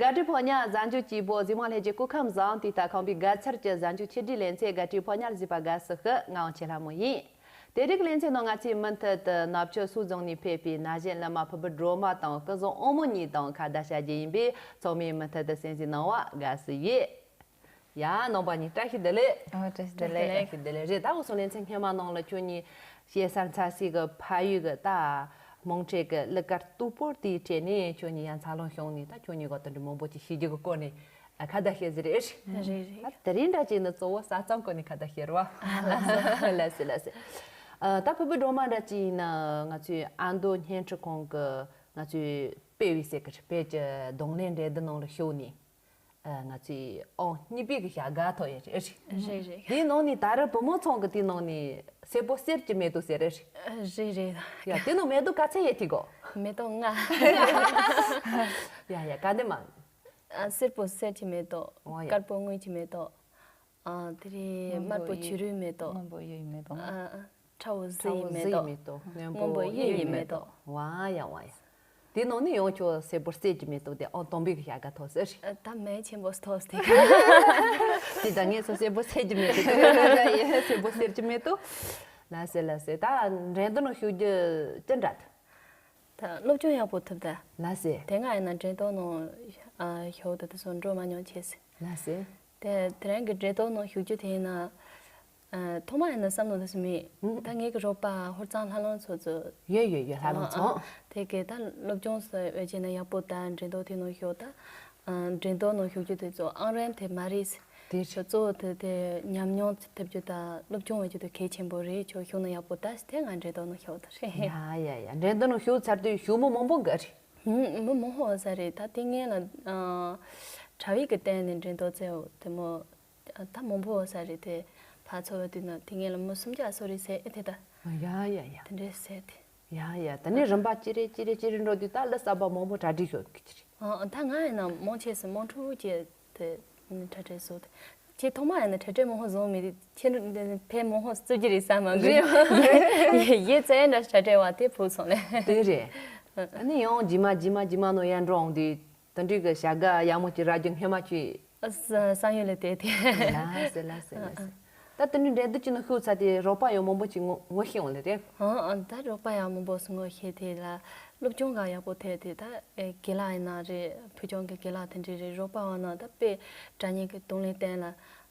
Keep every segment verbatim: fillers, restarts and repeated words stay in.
དགའ་སྤྲོའི་ཕོ་ཉ་གཟའ་མཇུག་སྐྱིད་པོ། གཟིགས་མོ་ལྷན་རྒྱས་སྐུ་ཁམས་བཟང་། དུས་ལྟར་ཁམས་པའི་དགའ་ཚལ་གྱི་གཟའ་མཇུག་ཆེད་སྒྲིག་ལེ་ཚན་དགའ་སྤྲོའི་ཕོ་ཉར་གཟིགས་པ་དགའ་བསུ་ཞུ། ང་དབང་ཆེ་ལྷ་མོ་ཡིན། དེ་རིང་གི་ལེ་ཚན་ནང་ང་ཚོས་མུ་མཐུད་དུ་ནུབ་ཕྱོགས་སུད་རྫོང་ནས་ཕེབས་པའི་ན་གཞོན་གླུ་མ་ཕུར་བུ་སྒྲོལ་མ་དང་སྐུ་བཟང་དབང་མོ་གཉིས་དང་ཁ་བརྡ་བྱ་རྒྱུ་ཡིན་པས། ཚང་མས་མུ་མཐུད་དུ་གསན་གཟིགས་གནང་བ་དགའ་བསུ་ཡོད། ཡ། རྣམ་པ་གཉིས་བཀྲ་ཤིས་བདེ་ལེགས། ཨ། བཀྲ་ཤིས་བདེ་ལེགས། བཀྲ་ཤིས་བདེ་ལེགས་རེད། ད་འུ་ཚོ་ལེ་ཚན་སྔོན་མ་ནང་ལ་ཁྱོད་གཉིས་ཞེ་སར་འཚར་སའི་གི་ཕ་ཡུལ་གི་ད་མོང་ཁྲེ་གི་གླུ་གར་སྟུག་པོ་དེའི་གྲས་ནས་ཁྱོད་གཉིས་ཡར་འཚར་ལོངས་བྱུང་ནས། ད་ཁྱོད་གཉིས་གི་དེ་འདྲ་མང་པོ་ཅིག་ཤེས་རྒྱུ་གི་སྐོར་ནས་ཨ་ཁ་བརྡ་བྱེད་ཟེར་རེད། རེད་རེད། ད་དེ་རིང་འདྲ་ཅིག་ནི་གཙོ་བོ་ས་མཚམས་སྐོར་ནས་ཁ་བརྡ་བྱེད་རོགས། ལགས་སེ་ལགས་སེ། ཨ། ད་ཕུར་བུ་སྒྲོལ་མ་འདྲ་ཅིག་ཡིན་ན་ང་ཚོའི་ཨ་མདོ་བརྙན་འཕྲིན་ཁང་གི་ང་ཚོའི་དཔེ་བའི་སེ་ཀར་བོད་ཀྱི་རྡུང་ལེན་འགྲན་བསྡུར་ནང་ལ་ཞུགས་ནས། ཨ། ང་ཚོས་ཨང་གཉིས་པའི་གི་བྱ་དགའ་ཐོབ་ཡོད་རེད། རེད་རེད། དེའི་ནང་ནས་ད་རེས་བུ་མོ་ཚང་གི་དེའི་ནང་ནས་སེར་པོ་གསེར་གྱི་མེ་ཏོག་ཟེར་རེད། རེད་རེད། ཡ། དེ་ནང་མེ་ཏོག་ག་ཚད་ཡོད་དེ་གོ། མེ་ཏོག་ལྔ། ཡ་ཡ། ག་འདི་མ། ཨ། སེར་པོ་གསེར་གྱི་མེ་ཏོག། འོ་ཡ། དཀར་པོ་དངུལ་གྱི་མེ་ཏོག། ཨ། དེ་རེད། དམར་པོ་བྱུ་རུའི་མེ་ཏོག། སྔོན་པོ་གཡུ་ཡི་མེ་ཏོག། ཨ། ཁྲ་བོ་གཟི་ཡི་མེ་ཏོག། ཁྲ་བོ་གཟི་ཡི་མེ་ཏོག། སྔོན་པོ་གཡུ་ཡི་མེ་ཏོག། ཝ་ཡ་ཝ་ཡ། དེ་ནང་ནས་ཡང་ཁྱོད་སེར་པོ་གསེར་གྱི་མེ་ཏོག་དེ་ཨང་དང་པོའི་གི་བྱ་དགའ་ཐོབ་ཟེར། ཨ། ད་མེ་ཆེན་པོ་ཐོབ་སྟེ། དེ་ད་ངས་སོ་སེར་པོ་གསེར་གྱི་མེ་ཏོག་དེ་ཡ་ཡ། སེར་པོ་གསེར་གྱི་མེ་ཏོག། ལགས་སེ་ལགས་སེ། ད་འགྲན་བསྡུར་ནང་ཞུགས་རྒྱུ་ཅི་འདྲ་འདུག། ད་སློབ་སྦྱོང་ཡག་པོ་ཐུབ་ད། ལགས་སེ། དེ་སྔ་ཡིན་ན་འགྲན་བསྡུར་ནང་ཨ་ཞུགས་ད་དེ་ཚོ་འགྲོ་མ་མྱོང་བྱས་སེ། ལགས་སེ། དེ་དེ་རིང་གི་འགྲན་བསྡུར་ནང་ཞུགས་རྒྱུ་དེ་ཡིན་ན། ཨ། ཐོག་མ་ཡིན་ན་བསམ་བློ་འདི་སུ་མེད། ཨུ། ད་ངེད་ཀྱི་རོགས་པ་ཧོར་གཙང་ལྷ་ལུང་ཚོ་ཚོ། ཡོད་ཡོད་ཡོད། ལྷ་ལུང་ཚོ། ཨ། ཨ། དེ་གས་ད་སློབ་སྦྱོང་སོགས་ཡོད་བྱས་ན་ཡག་པོ། ད་འགྲན་བསྡུར་དེ་ནང་ཞུགས་ད། ཨ། འགྲན་བསྡུར་ནང་ཞུགས་རྒྱུ་དེ་ཚོ་ཨང་རིམ་དེ་མ་རེད། དེ་རེད། གཙོ་བོ་དེ་དེ་ཉམས་མྱོང་ཐོབ་རྒྱུ་དང་སློབ་སྦྱོང་བྱེད་རྒྱུ་དེ་གལ་ཆེན་པོ་རེད། ཁྱོད་ཞུགས་ན་ཡག་པོ། ད་དེ་ང་འགྲན་བསྡུར་ནང་ཞུགས་ད་རེད། ཡ་ཡ་ཡ། འགྲན་བསྡུར་ནང་ཞུགས་ཚར་དུས་ཞུགས་མི་མང་པོ་འགའ་རེད། ཧུམ། མི་མང་པོ་ཟ་རེད། ད་དེ་སྔོན་ལ་ཨ་དྲ་བའི་གི་སྟེང་ནས་འགྲན་བསྡུར་བྱས་དེ་མོ། ད་མང་པོ་ཟ་རེད་དེ། ཕར་ཚུར་བ་དུས་ན་དེ་སྔོན་ལ་མི་སུམ་བརྒྱ་སོ་རེ་ཟས་ཨེ་དེ་ད། ཡ་ཡ་ཡ། དེ་འདྲས་ཟས་དེ། ཡ་ཡ། ད་ནི་རིམ་པ་ཅི་རེ་ཅི་རེ་ཅི་རེ་འགྲོ་དུས་ད་གླུ་གསར་པ་མང་པོ་གྲ་སྒྲིག་ཞུ་གི་ཅི་རེད། ཨ། ད་ང་ཡིན་ན་མང་ཆེ་སུ་དམངས་ཁྲོད་ཀྱི་དེ་གྲ་སྒྲིག་བཟོ་དེ། ཁྱེད་ཐོག་མ་ཡིན་ན་གྲ་སྒྲིག་མང་པོ་བཟོ་མི་རེད། ཁྱེད་ཕན་མང་པོ་བརྩི་རྒྱུ་རེད་བསམ་མ་གི། རེད། ཡིད་ཚད་འདྲ་གྲ་སྒྲིག་བ་དེ་ཕུག་སོང་ལེ། དེ་རེད། ཨ་ནི་ཡང་རྗེས་མ་རྗེས་མ་རྗེས་མ་ནོ་ཡར་འགྲོ་འོང་དུས། དེ་འདྲའི་གི་བྱ་དགའ་ཡག་མོ་ཅིག་རག་རྒྱུ་སྔོན་མ་ཅིག། ཨ། ས་བསམ་ཡུལ་ལས་དེ་དེ། ལགས་སེ་ལགས་སེ་ལགས་སེ། ད་དེ་འདྲའི་འགྲན་བསྡུར་ཅིག་ནང་ཞུགས་ཚར་དེ་རོགས་པ་ཡང་མང་པོ་ཅིག་ངོ་ངོ་ཤེས་འོང་ལེ་རེད། ཨ། ཨ། ད་རོགས་པ་ཡང་མང་པོ་ངོ་ཤེས་དེ་ལ་སློབ་སྦྱོང་ག་ཡག་པོ་ཐེབས་དེ། ད་ཨེ་དགེ་ལགས་ཡིན་ན་རེད། ཕུལ་བྱུང་གི་དགེ་ལགས་དེ་འདྲའི་རེད། རོགས་པ་བ་ན་ད་དཔེ་སྒྲ་སྙན་གི་རྡུང་ལེན་སྟེང་ལ་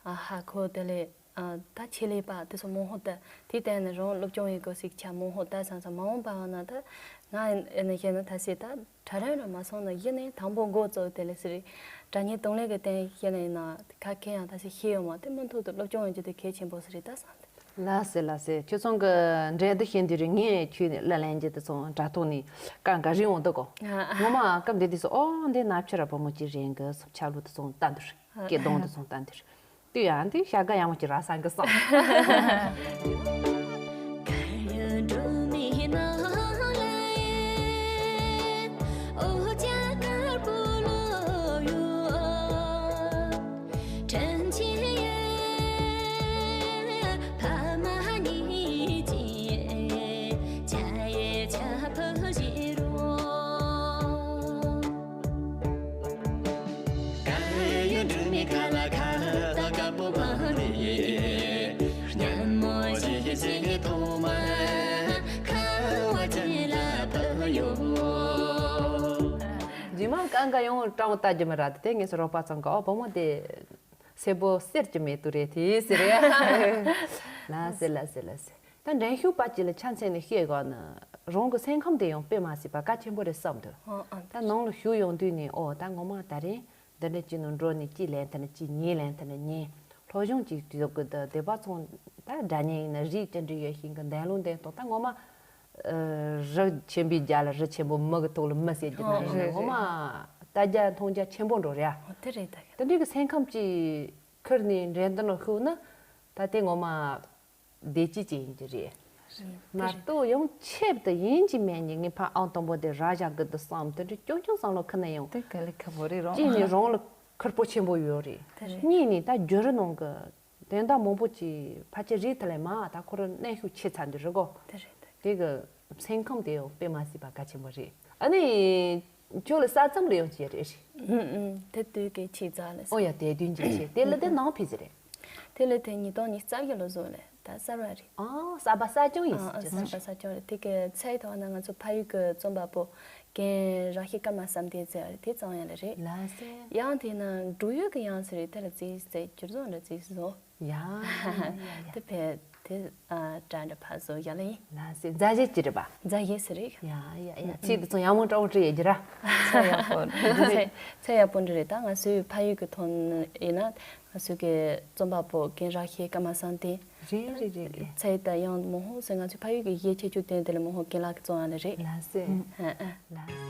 ཨ་ཧ་གོ་དེ་ལས། ཨ། ད་ཆེད་ལས་པ་དེ་ཚོ་མང་པོ་ད་དེ་བརྟེན་ནས་རང་སློབ་སྦྱོང་ཡི་གོ་སྲིད་ཆ་མང་པོ་ད་བསམ་བསམ་མ་འོངས་པ་ན་ད་ང་ཨེ་ནས་བཤད་ན་ད་སྲིད་ད་གྲ་རན་ར་མ་སོང་ན་གཞི་ནས་དང་པོ་འགོ་གཙོ་དེ་ལས་སི་རི་སྒྲ་སྙན་རྡུང་ལེན་གི་སྟེང་བཤད་ན་ཡིན་ན་ཁ་མཁས་ཡང་ད་སྲིད་ཤེས་ཡོད་མ་དེ་མུ་མཐུད་དུ་སློབ་སྦྱོང་ཡོང་རྒྱུ་དེ་གལ་ཆེན་པོ་སི་རི་ད་བསམ་དེ། ལགས་སེ་ལགས་སེ། ཁྱོད་ཚང་གི་འགྲན་བསྡུར་བཤད་དུས་རིང་ངས་ཁྱོད་ནས་གླུ་ལེན་རྒྱུ་དེ་ཚོ་དྲ་ཐོག་ནས་གང་ག་རིང་འོང་འདུག་གོ། ངོ་མ་སྐབས་འདི་དུས་སུ་ཨོ་འདི་ནབ་ཆུ་ར་བུ་མོ་ཅིག་རེད་གི་སོ་ཆ་ལུ་དེ་ཚོ་ལྟ་འདུར་སྐད་གདོང་དེ་ཚོ་ལྟ་འདུར། དེ་ཡང་དེ་བྱ་དགའ་ཡག་མོ་ཅིག་རག་སང་གི་སང་། རྗེས་མ་གང་ག་ཡང་སྤྲང་ལྟ་རྒྱུ་མི་རག་དེ་ངས་སུ་རོགས་པ་ཚང་གི་ཨོ་བུ་མོ་དེ། སེར་པོ་གསེར་གྱི་མེ་ཏོག་རེད་དེ་ཟེར་རེད། ལགས་སེ་ལགས་སེ་ལགས་སེ། ད་འགྲན་ཞུགས་པ་གཅིག་ལ་ཆ་མཚོན་ནས་བཤད་དགོས་ན། རང་གི་སེམས་ཁམས་དེ་ཡང་དཔེ་མ་སྲིད་པ་གལ་ཆེན་པོ་རེད་བསམ་འདུག། ཨ། ཨ། ད་ནང་ལ་ཞུགས་ཡོང་དུས་ནས་ཨོ་ད་ངོ་མ་ད་རིང་འདི་འདྲ་གཅིག་ནང་འགྲོ་ནས་གཅིག་ལན་དེ་ནས་གཅིག་གཉིས་ལན་དེ་ནས་གཉིས་སློབ་སྦྱོང་གཅིག་དུས་གི་ད་སྡེ་པ་ཚང་ད་སྒྲ་སྙན་ཡིན་ན་རིགས་ཅི་འདྲ་ཡོད་ཤིང་གི་འདན་ལུང་འདན་སྟོང་ད་ངོ་མ། ཨ། རི་ཆེན་པོའི་རྒྱ་ལ་རི་ཆེན་པོ་མི་གི་ཐོག་ལ་མི་ཟེར་རྒྱུ་ན་ཡིན་ན་ངོ་མ་ལྟ་རྒྱ་མཐོང་རྒྱ་ཆེན་པོ་འགྲོ་རེད་ཨ། དེ་རེད་ད། དེ་འདྲའི་གི་སེམས་ཁམས་ཀྱི་ཁུར་ནས་འགྲན་བསྡུར་ནང་ཞུགས་ན་ད་དེ་ངོ་མ་བདེ་སྐྱིད་ཅིག་ཡིན་གྱི་རེད། མ་གཏོགས་ཡང་ཆེད་དུ་ཡིན་གྱི་མེད་ཀྱི་ངས་ཕ་ཨང་དང་པོ་དེ་ར་བཞག་གི་འདུག་བསམ་དེ་འདྲ་རྐྱང་རྐྱང་བསམ་བློ་ཁུར་ན་ཡང་། དེ་ག་ལེ་ཁག་པོ་རེད་རོ། གཅིག་ནས་རང་ལ་ཁུར་པོ་ཆེན་པོ་ཡོད་རེད། དེ་རེད། གཉིས་ནས་ད་བརྒྱུད་རིམ་ནང་གི་དོན་དག་མང་པོ་ཅིག་ཕལ་ཆེར་རིགས་དེ་ལས་མ་ད་ཁོ་རང་གནོན་ཤུགས་ཆེ་ཚར་འདི་རེད་གོ། དེ་རེད་དེ། དེ་གི་སེམས་ཁམས་དེ་ཡང་དཔེ་མ་སྲིད་པ་གལ་ཆེན་པོ་རེད། ཨ་ནི། ཁྱོད་ལ་ས་མཚམས་ལ་ཡང་བྱས་རེད། ཨུམ་ཨུམ། དེ་དུས་ཀྱི་ཆེས་རྩ་ལ། ཨོ་ཡ། དེ་དུས་འཇིགས་བྱས། དེ་ལ་དེ་ནང་ཕི་ཟི་རེད། དེ་ལ་དེ་ཉིས་སྟོང་ཉི་ཤུ་རྩ་བཞི་ལོ་བཟོ་ལ་ད་གསར་བ་རེད། ཨ། གསར་པ་གསར་རྐྱང་ཡིན། ཨ་ཨ། ཟེར་གསར་པ་གསར་རྐྱང་རེད། དེ་གི་ཚེ་ཐོག་ན་ང་ཚོ་ཕ་ཡུལ་གྱི་རྩོམ་པ་པོ་རྒན་ར་ཤི་ཀརྨ་བསམ་གཏན་ཟེར་བ་རེད། དེ་བཙོང་ཡ་ལ་རེད། ལགས་སེ། ཡང་དེ་ན་འབྲུག་ཡུལ་གྱི་ཡང་ཟེར་རེད། དེ་ལ་རྩིས་ཟེར་བསྒྱུར་བཟོ་འདྲ་རྩིས་བཟོ། ཡ་ཡ་ཡ། དེ་བས་དེ་ཨ་དྲ་འདྲ་ཕར་བཟོ་ཡ་ལ་ཡིན། ལགས་སེ། མཛའ་གཞས་ཅི་རེད་པ། མཛའ་གཞས་ཟེར་རེད། ཡ་ཡ་ཡ། ཚིག་དེ་ཚོ་ཡག་མོ་འདྲ་བོ་བྲིས་ཡོད་ཀྱི་ར། ཚེ་ཡག་པོ་འདྲ་རེད། ཚེ་ཚེ་ཡག་པོ་འདྲ་རེད། ད་ང་ཚོའི་ཕ་ཡུལ་གྱི་ཐོག་ནས་ཡིན་ན། ང་ཚོའི་གི་རྩོམ་པ་པོ་རྒན་ར་ཤི་ཀརྨ་བསམ་གཏན། རེད་རེད་རེད་རེད། ཚེ་ད་ཡང་མོ་ཧོ་ཟེར་ང་ཚོའི་ཕ་ཡུལ་གྱི་གཞས་ཆེ་ཆུང་དེ་དེ་ལ་མོ་ཧོ་རྒན་ལགས་ཀྱིས་བཙོང་ཡ་ལ་རེད། ལགས་སེ། ཨ་ཨ། ལགས།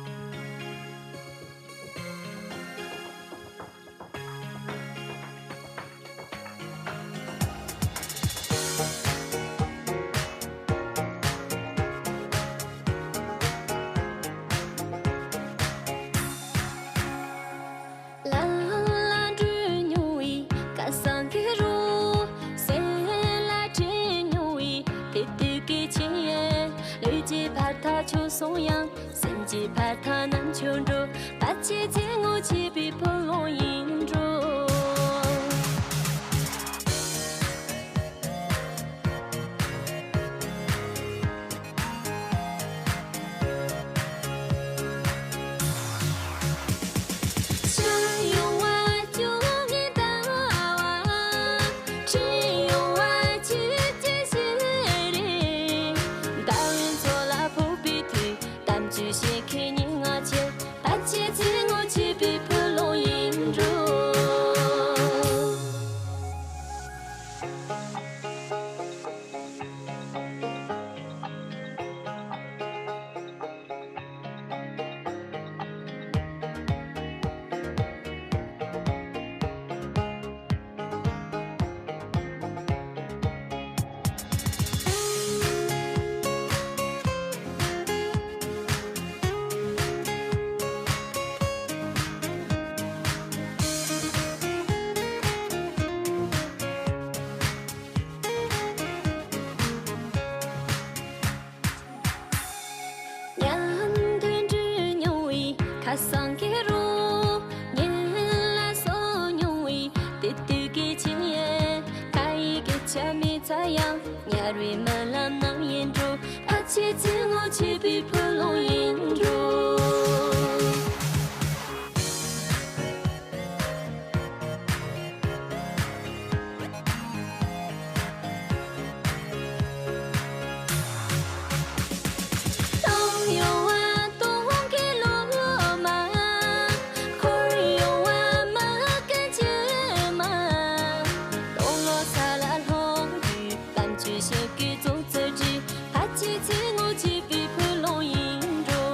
ལ་ལ་འགྲོ་མྱོང་བའི་ཁ་སང་གི་རོ། སེམས་ལ་དྲན་མྱོང་བའི་དེ་དུས་ཀྱི་ཆེ། ལུས་ཀྱི་ཕར་ཐག་ཆོད་སོང་ཡང་། སེམས་ཀྱི་ཕར་ཐག་ནམ་འཁྱོལ་འགྲོ། ཕལ་ཆེར་ཚེ་སྔོན་ཆད་པའི་ཕུག་ལོང་ཡིན་འགྲོ། ཤར་ཡོང་བ་བཅོ་ལྔའི་ཟླ་བ། འཕྲིན་ཡོང་བ་ཆུ་སྐྱེས་ཞིག་རེད། ཟླ་བའི་མཚོ་ལ་ཕོག་པའི་དུས། གཏམ་རྒྱུད་བཤད་མཁན་ཉིན་ང་ཆེ། ཕལ་ཆེར་ཚེ་སྔོན་ཆད་པའི་ཕུག་ལོང་ཡིན་འགྲོ། མཉམ་དུ་འགྲིག་མྱོང་བའི་ཁ་སང་གི་རོ། ཉིན་ལ་སོ་མྱོང་བའི་དེ་དུས་ཀྱི་ཆེ། ཁ་ཡི་སྐད་ཆ་མི་ཚ་ཡང་། ཉར་བའི་རྨི་ལམ་ནམ་ཡིན་འགྲོ། ཕལ་ཆེར་ཚེ་སྔོན་ཆད་པའི་ཕུག་ལོང་ཡིན་འགྲོ། སྟོང་ཡོང་བ་སྟོང་གི་ལོ་མ། འཁོར་ཡོང་བ་མ་ཀུན་ཕྱི་མ། སྟོང་ལོ་ས་ལ་ལྷུང་དུས། གཏམ་རྒྱུད་བཤད་དགོས་རྫོགས་ཚར་དུས། ཕལ་ཆེར་ཚེ་སྔོན་ཆད་པའི་ཕུག་ལོང་ཡིན་འགྲོ།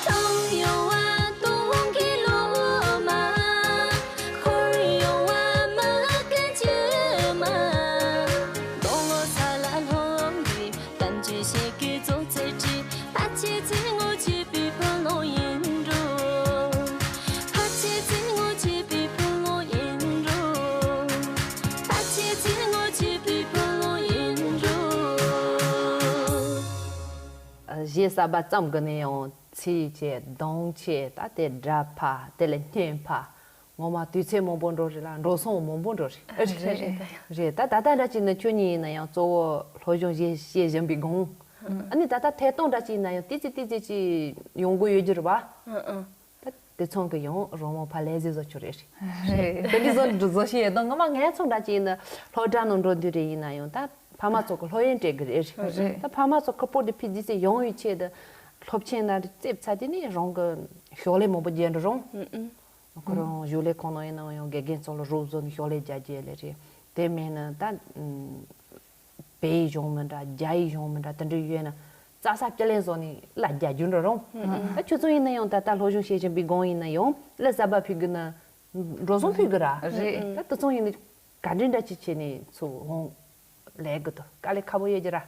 སྟོང་ཡོང་བ་སྟོང་གི་ལོ་མ། འཁོར་ཡོང་བ་མ་ཀུན་ཕྱི་མ། སྟོང་ལོ་ས་ལ་ལྷུང་དུས། གཏམ་རྒྱུད་བཤད་དགོས་རྫོགས་ཚར་དུས། ཕལ་ཆེར་ཚེ་སྔོན་ཆད་པའི་ཕུག་ལོང་ཡིན་འགྲོ། ཕལ་ཆེར་ཚེ་སྔོན་ཆད་པའི་ཕུག་ལོང་ཡིན་འགྲོ། ཕལ་ཆེར་ཚེ་སྔོན་ཆད་པའི་ཕུག་ལོང་ཡིན་འགྲོ། གཞས་གསར་པ་བརྩམས་གི་ནས་ཡང་ཚིག་ཆེ་གདངས་ཆེ། ད་དེ་སྒྲ་ཕ་དེ་ལ་སྙན་ཕ། ངོ་མ་དུས་ཚོད་མང་པོ་འགྲོ་རེད་ལ། འགྲོ་སོང་མང་པོ་འགྲོ་རེད། རེད་རེད་རེད། ད་ད་ལྟ་འདྲ་ཅིག་ནི་ཁྱོད་གཉིས་ཡིན་ན་ཡང་གཙོ་བོ་སློབ་སྦྱོང་བྱེད་བྱེད་བཞིན་པའི་སྒང་། ཨ་ནི་ད་ལྟ་ཐད་གཏོང་འདྲ་ཅིག་ཡིན་ན་ཡང་ཏི་ཙི་ཏི་ཙི་ཅིག་ཡོང་གི་ཡོད་རྒྱུ་རེད་པ། ཨ་ཨ། ད་དེ་ཚང་གི་ཡང་རང་དབང་ཕ་ལས་ཟིག་བཟོ་ཆོག་རེད། རེད། དེ་འདྲ་བཟོ་བཟོ་ཤེས་ཡོད་དོ། ངོ་མ་ངའི་ཚོ་འདྲ་ཅིག་ཡིན་ན་སློབ་གྲྭ་ནང་འགྲོ་དུས་རེད་ཡིན་ན་ཡང་ད་ཕ་མ་ཚོ་གི་སློབ་ཡོན་སྤྲད་གི་རེད། རེད། ད་ཕ་མ་ཚོ་ཁ་པར་དེ་ཕི་ཟི་ཟི་ཡོང་ཡོད་ཆེད་དུ་སློབ་ཆེན་ན་རྩེབ་ཚ་དེ་ནས་རང་གི་ཞོགས་ལས་མང་པོ་རྒྱབ་འགྲོ་རུང་། ཨུ་ཨུ། ཁོ་རང་གཞུང་ལས་ཁང་ནང་ཡིན་ནའང་ཡང་དགེ་རྒན་ཚོ་ལ་རོགས་བཟོ་ནས་ཞོགས་ལས་རྒྱག་རྒྱུ་ལས་རེད། དེ་མིན་ན་ད་བལ་ཡིག་སྦྱོང་མི་འདྲ། རྒྱ་ཡིག་སྦྱོང་མི་འདྲ། དེ་འདྲ་ཡོད་ན་རྩྭ་ས་སྤྱི་ལེན་བཟོ་ནས་གླ་རྒྱག་རྒྱུ་འགྲོ་རུང་། ཨུ་ཨུ། ད་ཁྱོད་ཚོ་ཡིན་ན་ཡང་ད་ལྟ་སློབ་སྦྱོང་བྱེད་བཞིན་པའི་སྒང་ཡིན་ན་ཡང་གླུ་གསར་པ་ཕུལ་དགོས་ན་འགྲོ་སོང་ཕུལ་དགོས་ར། རེད། ད་དེ་ཚོ་ཡིན་ན་ག་འདྲ་འདྲ་ཅིག་བྱས་ནས་ཚུར་འོང་ལས་དགོས་འདུག་དཀའ་ལས་ཁག་པོ་ཡོད་ཀྱི་ར།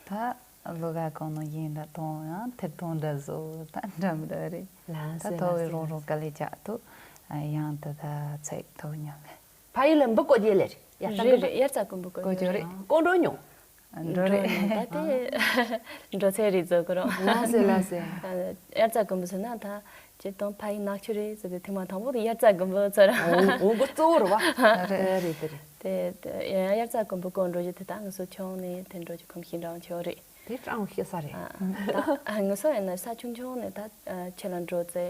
ད་ལོ་ག་གང་ནང་ཡིན་ད་གཏོང་ཡང་ཐེར་གཏོང་འདྲ་བཟོ་ད་འདྲ་མི་འདྲ་རེད། ལགས་སོ། ད་ཐོག་ལགས་སོ། རོགས་རོགས་དཀའ་ལས་རྒྱག་ཐུབ། ཡང་ད་ད་ཚེག་ཐུབ་སྙམ་ལས། ཕ་ཡུལ་ལ་འབུ་བརྐོ་རྒྱུ་ལས་རེད། ཡ་ད་རེད་འབུ་རེད། དབྱར་རྩྭ་དགུན་འབུ་བརྐོ་རྒྱུ་རེད། རེད། བརྐོ་འགྲོ་མྱོང་། འགྲོ་རེད། ད་དེ་འགྲོ་ཚད་རེད་བཟོ་གི་རོགས། ལགས་སེ་ལགས་སེ། དབྱར་རྩྭ་དགུན་འབུ་ཟེར་ན་ད་སྤྱིར་བཏང་ཕ་ཡུལ་ནག་ཆུ་རེད་ཟེར་དུས་ཐེངས་མ་དང་པོ་དེ་དབྱར་རྩྭ་དགུན་འབུ་ཚོར། འོ་འོ་འགོ་གཙོ་བོ་རེད་བ། རེད་རེད་དེ་རེད། དེ་དེ་ཡང་དབྱར་རྩྭ་དགུན་འབུ་བརྐོ་འགྲོ་རྒྱུ་དེ་ད་ང་ཚོ་ཆུང་ནས་དེ་འགྲོ་རྒྱུ་གོམས་གཤིས་འདྲ་བོ་ཆེ་བོ་རེད། དེ་སྤྲང་བོ་ཤི་ས་རེད། ད་ང་ཚོ་ཡིན་ན་ས་ཆུང་ཆུང་ནས་ད་ཆུ་ལ་འགྲོ་ཚེ་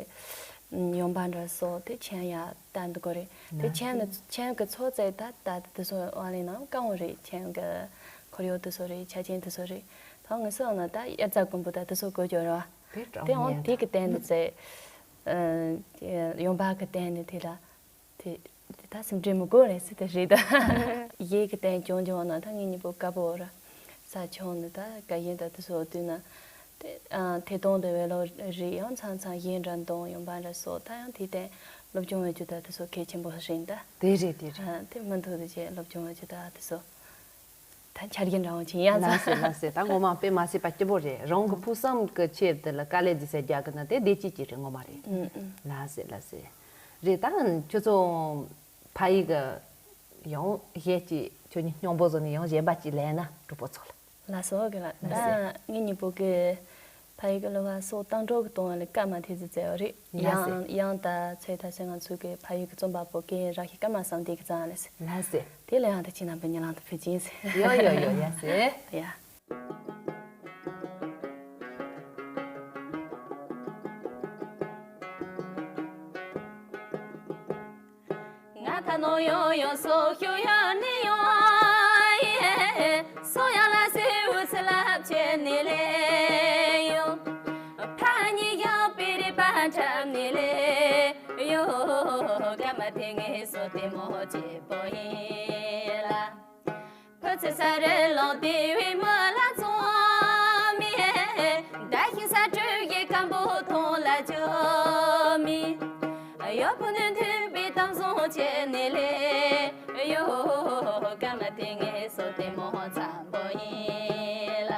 ཡོང་འབབ་འདྲ་བཟོ་དེ་ཆེན་ཡ་ད་འདི་གོ་རེད། དེ་ཆེན་ནི་ཆེན་གི་ཚོ་ཚད་ད་ད་དེ་ཚོ་ཨ་ལེ་ནང་དཀའ་བོ་རེད། ཆེན་གི་ཁོར་ཡུག་དེ་ཚོ་རེད། ཆ་རྐྱེན་དེ་ཚོ་རེད། ད་ང་ཚོ་ཡང་ན་ད་དབྱར་རྩྭ་དགུན་འབུ་ད་དེ་ཚོ་དགོས་ཀྱི་རེད་བ། དེ་དེ་འོང་དེ་གི་སྟེང་ནས་ཚེ་ཡོང་འབབ་གི་སྟེང་ནས་དེ་ལ་དེ་དེ་ད་སེམས་ཁྲལ་མི་དགོས་རེད་ཟེར་དེ་རེད་ད། ཡས་གི་སྟེང་ཅུང་ཅུང་ན་ད་ངེད་གཉིས་པོ་དཀར་པོ་ར་ས་ཆུང་ནས་ད་དགའ་ཡན་ད་དེ་ཚོ་བསྡུས་ན། དེ་ཨ་ཐད་གཏོང་དེ་བས་ལོ་རེ་ཡང་མཚམས་མཚམས་གཞས་འདྲ་འདོན་ཡོང་འབབ་འདྲ་སོགས་ད་ཡང་དེའི་སྟེང་སློབ་སྦྱོང་བྱེད་རྒྱུ་ད་དེ་ཚོ་གལ་ཆེན་པོ་རེད་ད། དེ་རེད་དེ་རེད། ཨ་དེ་མུ་མཐུད་དུ་བྱས་སློབ་སྦྱོང་བྱེད་རྒྱུ་ད་དེ་ཚོ་ད་ཆ་རྒྱུས་འདྲ་བོ་ཅིག་ཡིན་ཡང་ལགས་སེ་ལགས་སེ། ད་ངོ་མ་དཔེ་མ་སྲིད་པ་སྐྱིད་པོ་རེད། རང་གི་ཕུགས་བསམ་གི་ཆེད་དུ་ལ་དཀའ་ལས་འདི་སེ་རྒྱག་གི་ན་དེ་བདེ་སྐྱིད་ཅིག་རེད་ངོ་མ་རེད། ཨུ་ཨུ། ལགས་སེ་ལགས་སེ། རེད་ད་ཁྱོད་ཚོ་ཕ་ཡུལ་གི་ཡང་གཞས་ཅིག་ཁྱོད་གཉིས་སྙིང་པོ་བཟོ་ནས་ཡང་གཞས་པ་ཅིག་ལེན་ན་གྲོགས་པོ་ཚོ་ལ། ལགས་སོ་གི་ལ་ད་ལགས་སེ། ངེད་གཉིས་པོ་གི་ཕ་ཡུལ་གི་གླུ་བ་སོགས་བཏང་གྲོགས་གི་གཏོང་བ་ལ་སྐར་མ་ཐེ་ཚོ་བཙལ་བ་རེད། ལགས་སེ། ཡང་ཡང་ད་ཚེ་ད་ཚེ་ང་ཚོ་གི་ཕ་ཡུལ་གི་རྩོམ་པ་པོ་གི་ར་ཤི་སྐར་མ་བསམ་དེ་གི་ཙང་ལགས་སེ། ལགས་སེ། དེ་ལ་ཡང་ད་ཁྱེད་རྣམ་པའི་ཉེ་ལམ་དུ་ཕུལ་གྱིན་ཟེར། ཡོ་ཡོ་ཡོ་ཡ་སེ། ཡ། ང་ད་ནོ་ཡོ་ཡོ་སོ་ཤོ་ཡ་ནི་ཡོ་ཡེ། སོ་ཡ་ལ་སེ་འུ་ཚ་ལ་ཕྱེ་ནི་ལེ་ཡོ། ཕ་ཉི་ཡ་པི་རི་པ་ཁྲམ་ནི་ལེ་ཡོ། ཀ་མ་དེ་ངེ་སོ་དེ་མོ་ཅེ་པོ་ཡེ་ལ། ཕུ་ཚི་ས་རི་ལོ་དེ་བའི་མ་ལ་ཚོ་མི། ད་ཤི་ས་ཀྲུ་ཡི་ཀམ་པོ་ཐོང་ལ་ཅོ་མི། ཡོ་ཕུ་ནུ་དུ་བི་དམ་སོང་ཆེ་ནི་ལེ་ཡོ། ཀ་མ་དེ་ངེ་སོ་དེ་མོ་ཚམ་པོ་ཡིན་ལ།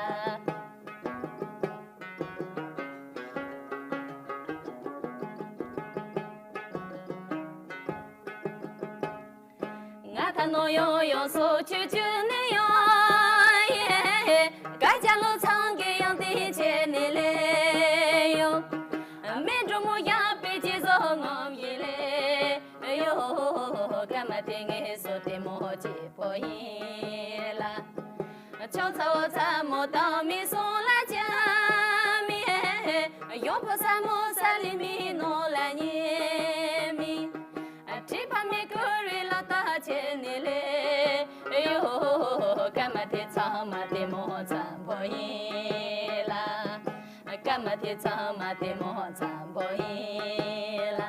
ང་ད་ནོ་ཡོ་ཡོ་སོ་ཆུ་ཆུ་ནི་ཡོ་ཡེ། ཀ་ཅ་ལོ་ཚང་གི་ཡང་དེ་ཆེ་ནི་ལེ་ཡོ། མེ་འགྲོ་མོ་ཡང་པེ་ཅི་ཟོ་ངོམ་ཡི་ལེ་ཡོ། ཀ་མ་དེ་ངེ་སོ་དེ་མོ་ཅི་པོ་ཡིན་ལ། ཆོ་ཚ་བོ་ཚ་མོ་དང་མི་སོང་ལ་ཅ་མི། ཡོང་ཕོ་ས་མོ་ས་ལི་མི་ནོ་ལ་ཉེ་མི། ཁྲི་ཕ་མི་ཀུ་རི་ལ་ད་ཆེ་ནི་ལེ་ཡོ། ཀ་མ་དེ་ཚང་མ་དེ་མོ་ཚང་པོ་ཡིན་ལ། ཀ་མ་དེ་ཚང་མ་དེ་མོ་ཚང་པོ་ཡིན་ལ།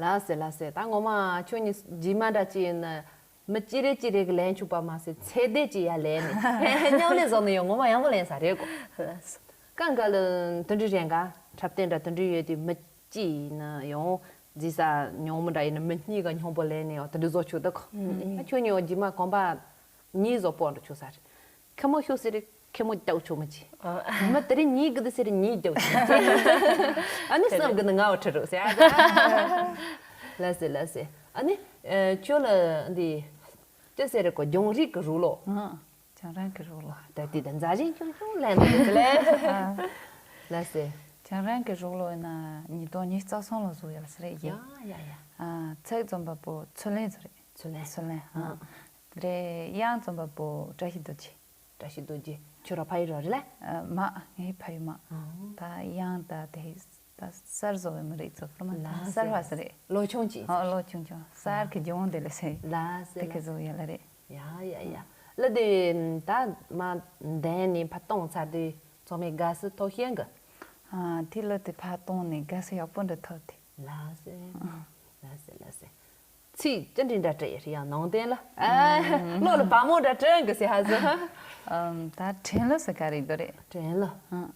ལགས་སེ་ལགས་སེ། ད་ངོ་མ་ཁྱོད་གཉིས་རྗེས་མ་འདྲ་ཅིག་ཡིན་ན་མི་གཅིག་རེ་གཅིག་རེ་གི་ལན་ཆུག་པ་མ་ཟད་ཚེ་འདས་ཀྱི་ཡ་ལན་ནི་མཉམ་ལས་བཟོ་ནི་ཡོད། ངོ་མ་ཡག་པོ་ལན་ས་རེད་གོ། ལགས་སོ། གང་ག་ལ་དུ་འདྲི་རེད་ག་འཁྲབ་སྟོན་འདྲ་དུ་འདྲི་ཡོད་དུས་མི་གཅིག་ཡིན་ན་ཡང་རྗེས་ས་ཉུང་མི་འདྲ་ཡིན་ན་མི་གཉིས་ཀ་སྙོང་པོ་ལན་ནི་ཡང་དུ་འདྲི་བཟོ་ཆུག་ད་གོ། ཨ་ཁྱོད་གཉིས་ཡང་རྗེས་མ་གོམ་པ་གཉིས་བཟོ་སྤོ་འགྲོ་ཆུག་ས་རེད། ཁེ་མོ་ཤུགས་ཟེར་ཁེ་མོ་རྒྱག་ཆོག་མི་ཅི། མི་དེ་རིང་ཉིད་གི་དེ་ཟེར་ཉིད་རྒྱག་ཆོག་མི་ཅི། ཨ་ནི་སེམས་གི་ནི་ང་བ་ཁྲི་རུ་ཟེར། ལ་ཟེར་ལ་ཟེར། ཨ་ནི་ཁྱོད་ལ་འདི་ཅི་ཟེར་གོ་རྒྱང་རིང་གི་རུ་ལོ། རྒྱང་རིང་གི་རུ་ལོ། ད་དེ་ད་མཛའ་རིང་ཆུང་ཆུང་ལན་དུ་ཟེར་ལེ། ལ་ཟེར། རྒྱང་རིང་གི་རུ་ལོ་ཡིན་ན་ཉིས་སྟོང་ཉི་ཤུ་རྩ་གསུམ་ལོ་བཟོ་ཡ་ལ་ཟེར་ཡ། ཡ་ཡ་ཡ། ཚིག་རྩོམ་པ་པོ་ཚུལ་ལེན་ཟེར། ཚུལ་ལེན། ཚུལ་ལེན། དེ་རེད། དབྱངས་རྩོམ་པ་པོ་བཀྲ་ཤིས་རྡོ་རྗེ། བཀྲ་ཤིས་རྡོ་རྗེ། ཁྱོད་རང་ཕ་ཡུལ་རང་རེད་ལ། ཨ། མ། ངའི་ཕ་ཡུལ་མ། ཨང་། ད་དབྱངས་ད་དེ་ད་གསར་བཟོ་བའི་མི་རིགས་ཚོ་ཕུར་མ་ལ་གསར་བ་ཟེར་རེད། ལོ་ཆུང་ཅིག་ཨོ་ལོ་ཆུང་ཆུང་གསར་གི་ལྗོངས་དེ་ལ་ཟེར། ལ་ཟེར་དེ་ལ། གི་བཟོ་ཡ་ལ་རེད། ཡ་ཡ་ཡ། ལ་དེ་ད་མ་འདན་ནི་ཕ་གཏོང་ཚར་དུས་ཚང་མས་དགའ་བསུ་ཐོབ་ཤེས་གི། ཨ་དེ་ལོ་དེ་ཕ་གཏོང་ནས་དགའ་བསུ་ཡག་པོ་འདྲ་ཐོབ་དེ། ལ་ཟེར། ཨང་། ལ་ཟེར་ལ་ཟེར། ཚིག་ཅི་འདྲ་འདྲ་བྲིས་ཡོད་ཡང་ནང་བསྟན་ལ། ཨ། བློ་ལ་བ་མོ་འདྲ་དྲན་གི་ཟེར་ཧ་ཟེར། ཨམ། ད་དྲན་ལ་ཟེར་ག་རེ་འདུག་རེད། དྲན་ལ། ཨང་།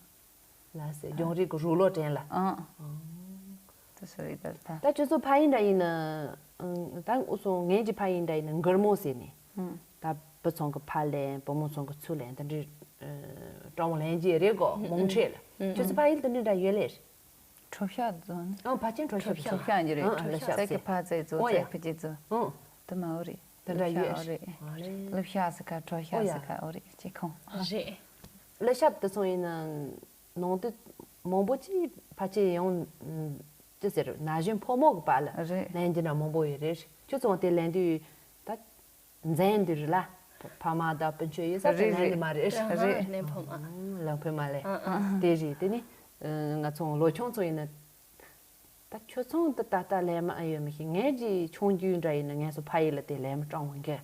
ལ་ཟེར་རྒྱང་རིང་གི་རུ་ལོ་དྲན་ལ། ཨང་། ཨང་། དེ་ཟེར་རེད་ད་ད། ད་ཁྱོད་ཚོ་ཕ་ཡུལ་འདྲ་ཡིན་ན། ཨང་། ད་འུ་ཚོ་ངེད་ཀྱི་ཕ་ཡུལ་འདྲ་ཡིན་ན་མགུར་མོ་ཟེར་ནས། ཨང་། ད་བུ་ཚང་གི་ཕ་ལེན་བུ་མོ་ཚང་གི་ཚུར་ལེན་དེ་འདྲའི་སྤྲང་བོ་ལེན་གྱི་རེད་གོ་མང་ཆེ་ལ། ཨང་། ཁྱོད་ཚོ་ཕ་ཡུལ་དེ་འདྲ་འདྲ་ཡོད་ལེ། ཁྲོ་ཤ་རྫོང་། ཨང་། ཕ་ཆེན་ཁྲོ་ཤ། ཁྲོ་ཤ་ཡང་རེད། ཨང་། ཁྲོ་ཤ་ཟེར་གི་ཕ་ཚེ་ཚོ་ཨོ་ཡ། ཚེ་ཕ་ཆེ་ཚོ། ཨང་། དེ་མ་འོ་རེད། དེ་འདྲ་ཡོད། ཨོ་རེད། ཨོ་རེད། ལབ་ཤག་ཟེར་ཁ་གྲོ་ཤག་ཟེར་ཁ། ཨོ་རེད། ཅི་ཁོང་། རེད། ལབ་ཤག་དེ་སོང་ཡིན་ན་ནང་དུ་མང་པོ་ཅིག་ཕལ་ཆེར་ཡོང་། ཅི་ཟེར། ན་གཞོན་ཕོ་མོ་གི་བར་ལ་རེད། ལེན་རྒྱུ་འདྲ་མང་པོ་ཡོད་རེད། ཁྱོད་ཚོ་དེ་ལེན་དུས་ད་འཛེམ་དུས་རེད་ལ། ཕ་མ་དང་སྤུན་མཆེད་ཡོད་ས་དེ་རེད། ལེན་རེད། དུ་མ་རེད། རེད། རེད། ལེན་ཕོད་མ། ལེན་ཕོད་མ་ལེ། ཨ་ཨ། དེ་རེད། དེ་ནི་ང་ཚོ་ལོ་ཆུང་ཚོ་ཡིན་ན། ད་ཁྱོད་ཚོ་འདི་ད་ལྟ་ལས་མ་ཡོད་མི་ཤེས། ངས་ཀྱི་ཆུང་རྒྱུས་འདྲ་ཡིན་ན་ངས་སོ་ཕ་ཡི་ལ་དེ་ལས་མ་སྤྲང་བ་འགས།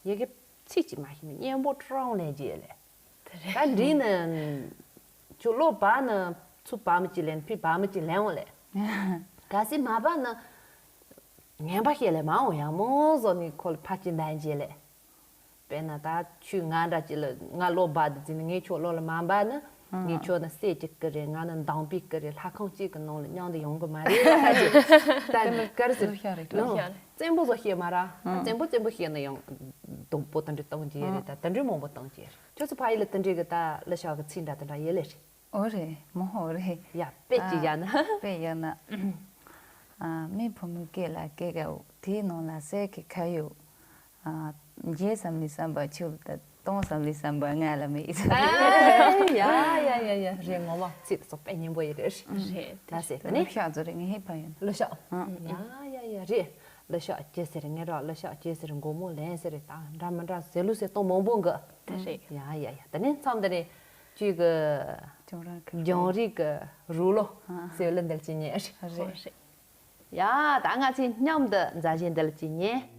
ཡི་གེ་ཚིག་ཅིག་མ་ཤེས་ན་སྙན་པོ་སྤྲང་ལས་ཀྱི་ལས། ད་འདྲི་ན་ཁྱོད་ལོ་བ་ན་ཚུ་བ་མི་ཅི་ལེན་ཕི་བ་མི་ཅི་ལེན་འོང་ལས། གལ་སྲིད་མ་བ་ན་ངན་པ་ཤེས་ལས་མ་འོང་ཡང་མོ་བཟོ་ནི་ཁོ་ལ་ཕ་ཅི་ལེན་ཀྱི་ལས། དཔེར་ན་ད་ཁྱོད་ང་འདྲ་ཅིག་ལ་ང་ལོ་བ་འདི་འཛིན་ནི་ངས་ཁྱོད་ལོ་ལ་མ་འབའ་ན་ངས་ཁྱོད་ན་སྲས་ཅིག་གི་རེད། ང་ནི་འདང་པིག་གི་རེད། ལྷ་ཁང་གཅིག་གི་ནང་ལ་མཉམ་དུ་ཡོང་གི་མ་རེད། ད་ཅིག་ད་ནི་གར་ཟེར་ལོ་ཤ་རེད། ལོ་ཤ་རེད། བཙན་པོ་བཟོ་ཤེས་མ་ར། ཨ། བཙན་པོ་བཙན་པོ་ཤེས་ན་ཡང་སྡུག་པོ་དེ་འདྲ་གཏོང་གི་ཡོད་རེད། ད་དེ་འདྲ་མང་པོ་གཏོང་གི་ཡོད་རེད། ཁྱོད་ཚོ་ཕ་ཡུལ་ལ་དེ་འདྲ་གི་ད་ལོ་ཤ་གི་ཚིག་འདྲ་དེ་འདྲ་ཡོད་ལེ་རེད། ཨོ་རེད། མོ་ཧོ་རེད། ཡ་དཔེ་ཅིག་ཡ་ན། དཔེ་ཡ་ན། ཨ། མི་ཕོ་མོའི་སྐད་ལ་སྐད་གའོ། དེའི་ནང་ལ་གསེར་གྱི་ཁ་ཡོད། ཨ། བརྒྱད་ཙམ་ལས་བསམ་པ་ཆུ་ལ་ད་སྟོང་ཙམ་ལས་བསམ་པ་ང་ལ་མེད། ཨ། ཡ་ཡ་ཡ་ཡ། རེད། ངོ་མ་ཚིག་ཚོ་དཔེ་སྙན་པོ་ཡི་རེད། རེད། ད་ཟེར་ད་ནི་ལོ་ཤག་ཚོ་རེད། ངའི་ཕ་ཡོད་ན་ལོ་ཤག་ཨ། ཡ་ཡ་ཡ་རེད། ལོ་ཤག་ཅེས་ཟེར་ངའི་རོགས། ལོ་ཤག་ཅེས་ཟེར་མགོ་མོ་ལེན་ཟེར་རེད། ད་འདྲ་མི་འདྲ་ཟེར་ལུགས་ཟེར་སྟོང་མང་པོ་འགའ། ད་རེད། ཡ་ཡ་ཡ། ད་ནི་མཚམས་ད་ནི་ཅིག་གི་ཀྱང་རང་གི་ཀྱང་རིག་གི་རུ་ལོ་ཨ་ཟེར་ལ་འདལ་ཅི་ཉེ་རེད། རེད། ཡ། ད་ང་ཚོས་མཉམ་དུ་མཛའ་བཤེས་འདི་ལ་བྱེད་ཉན།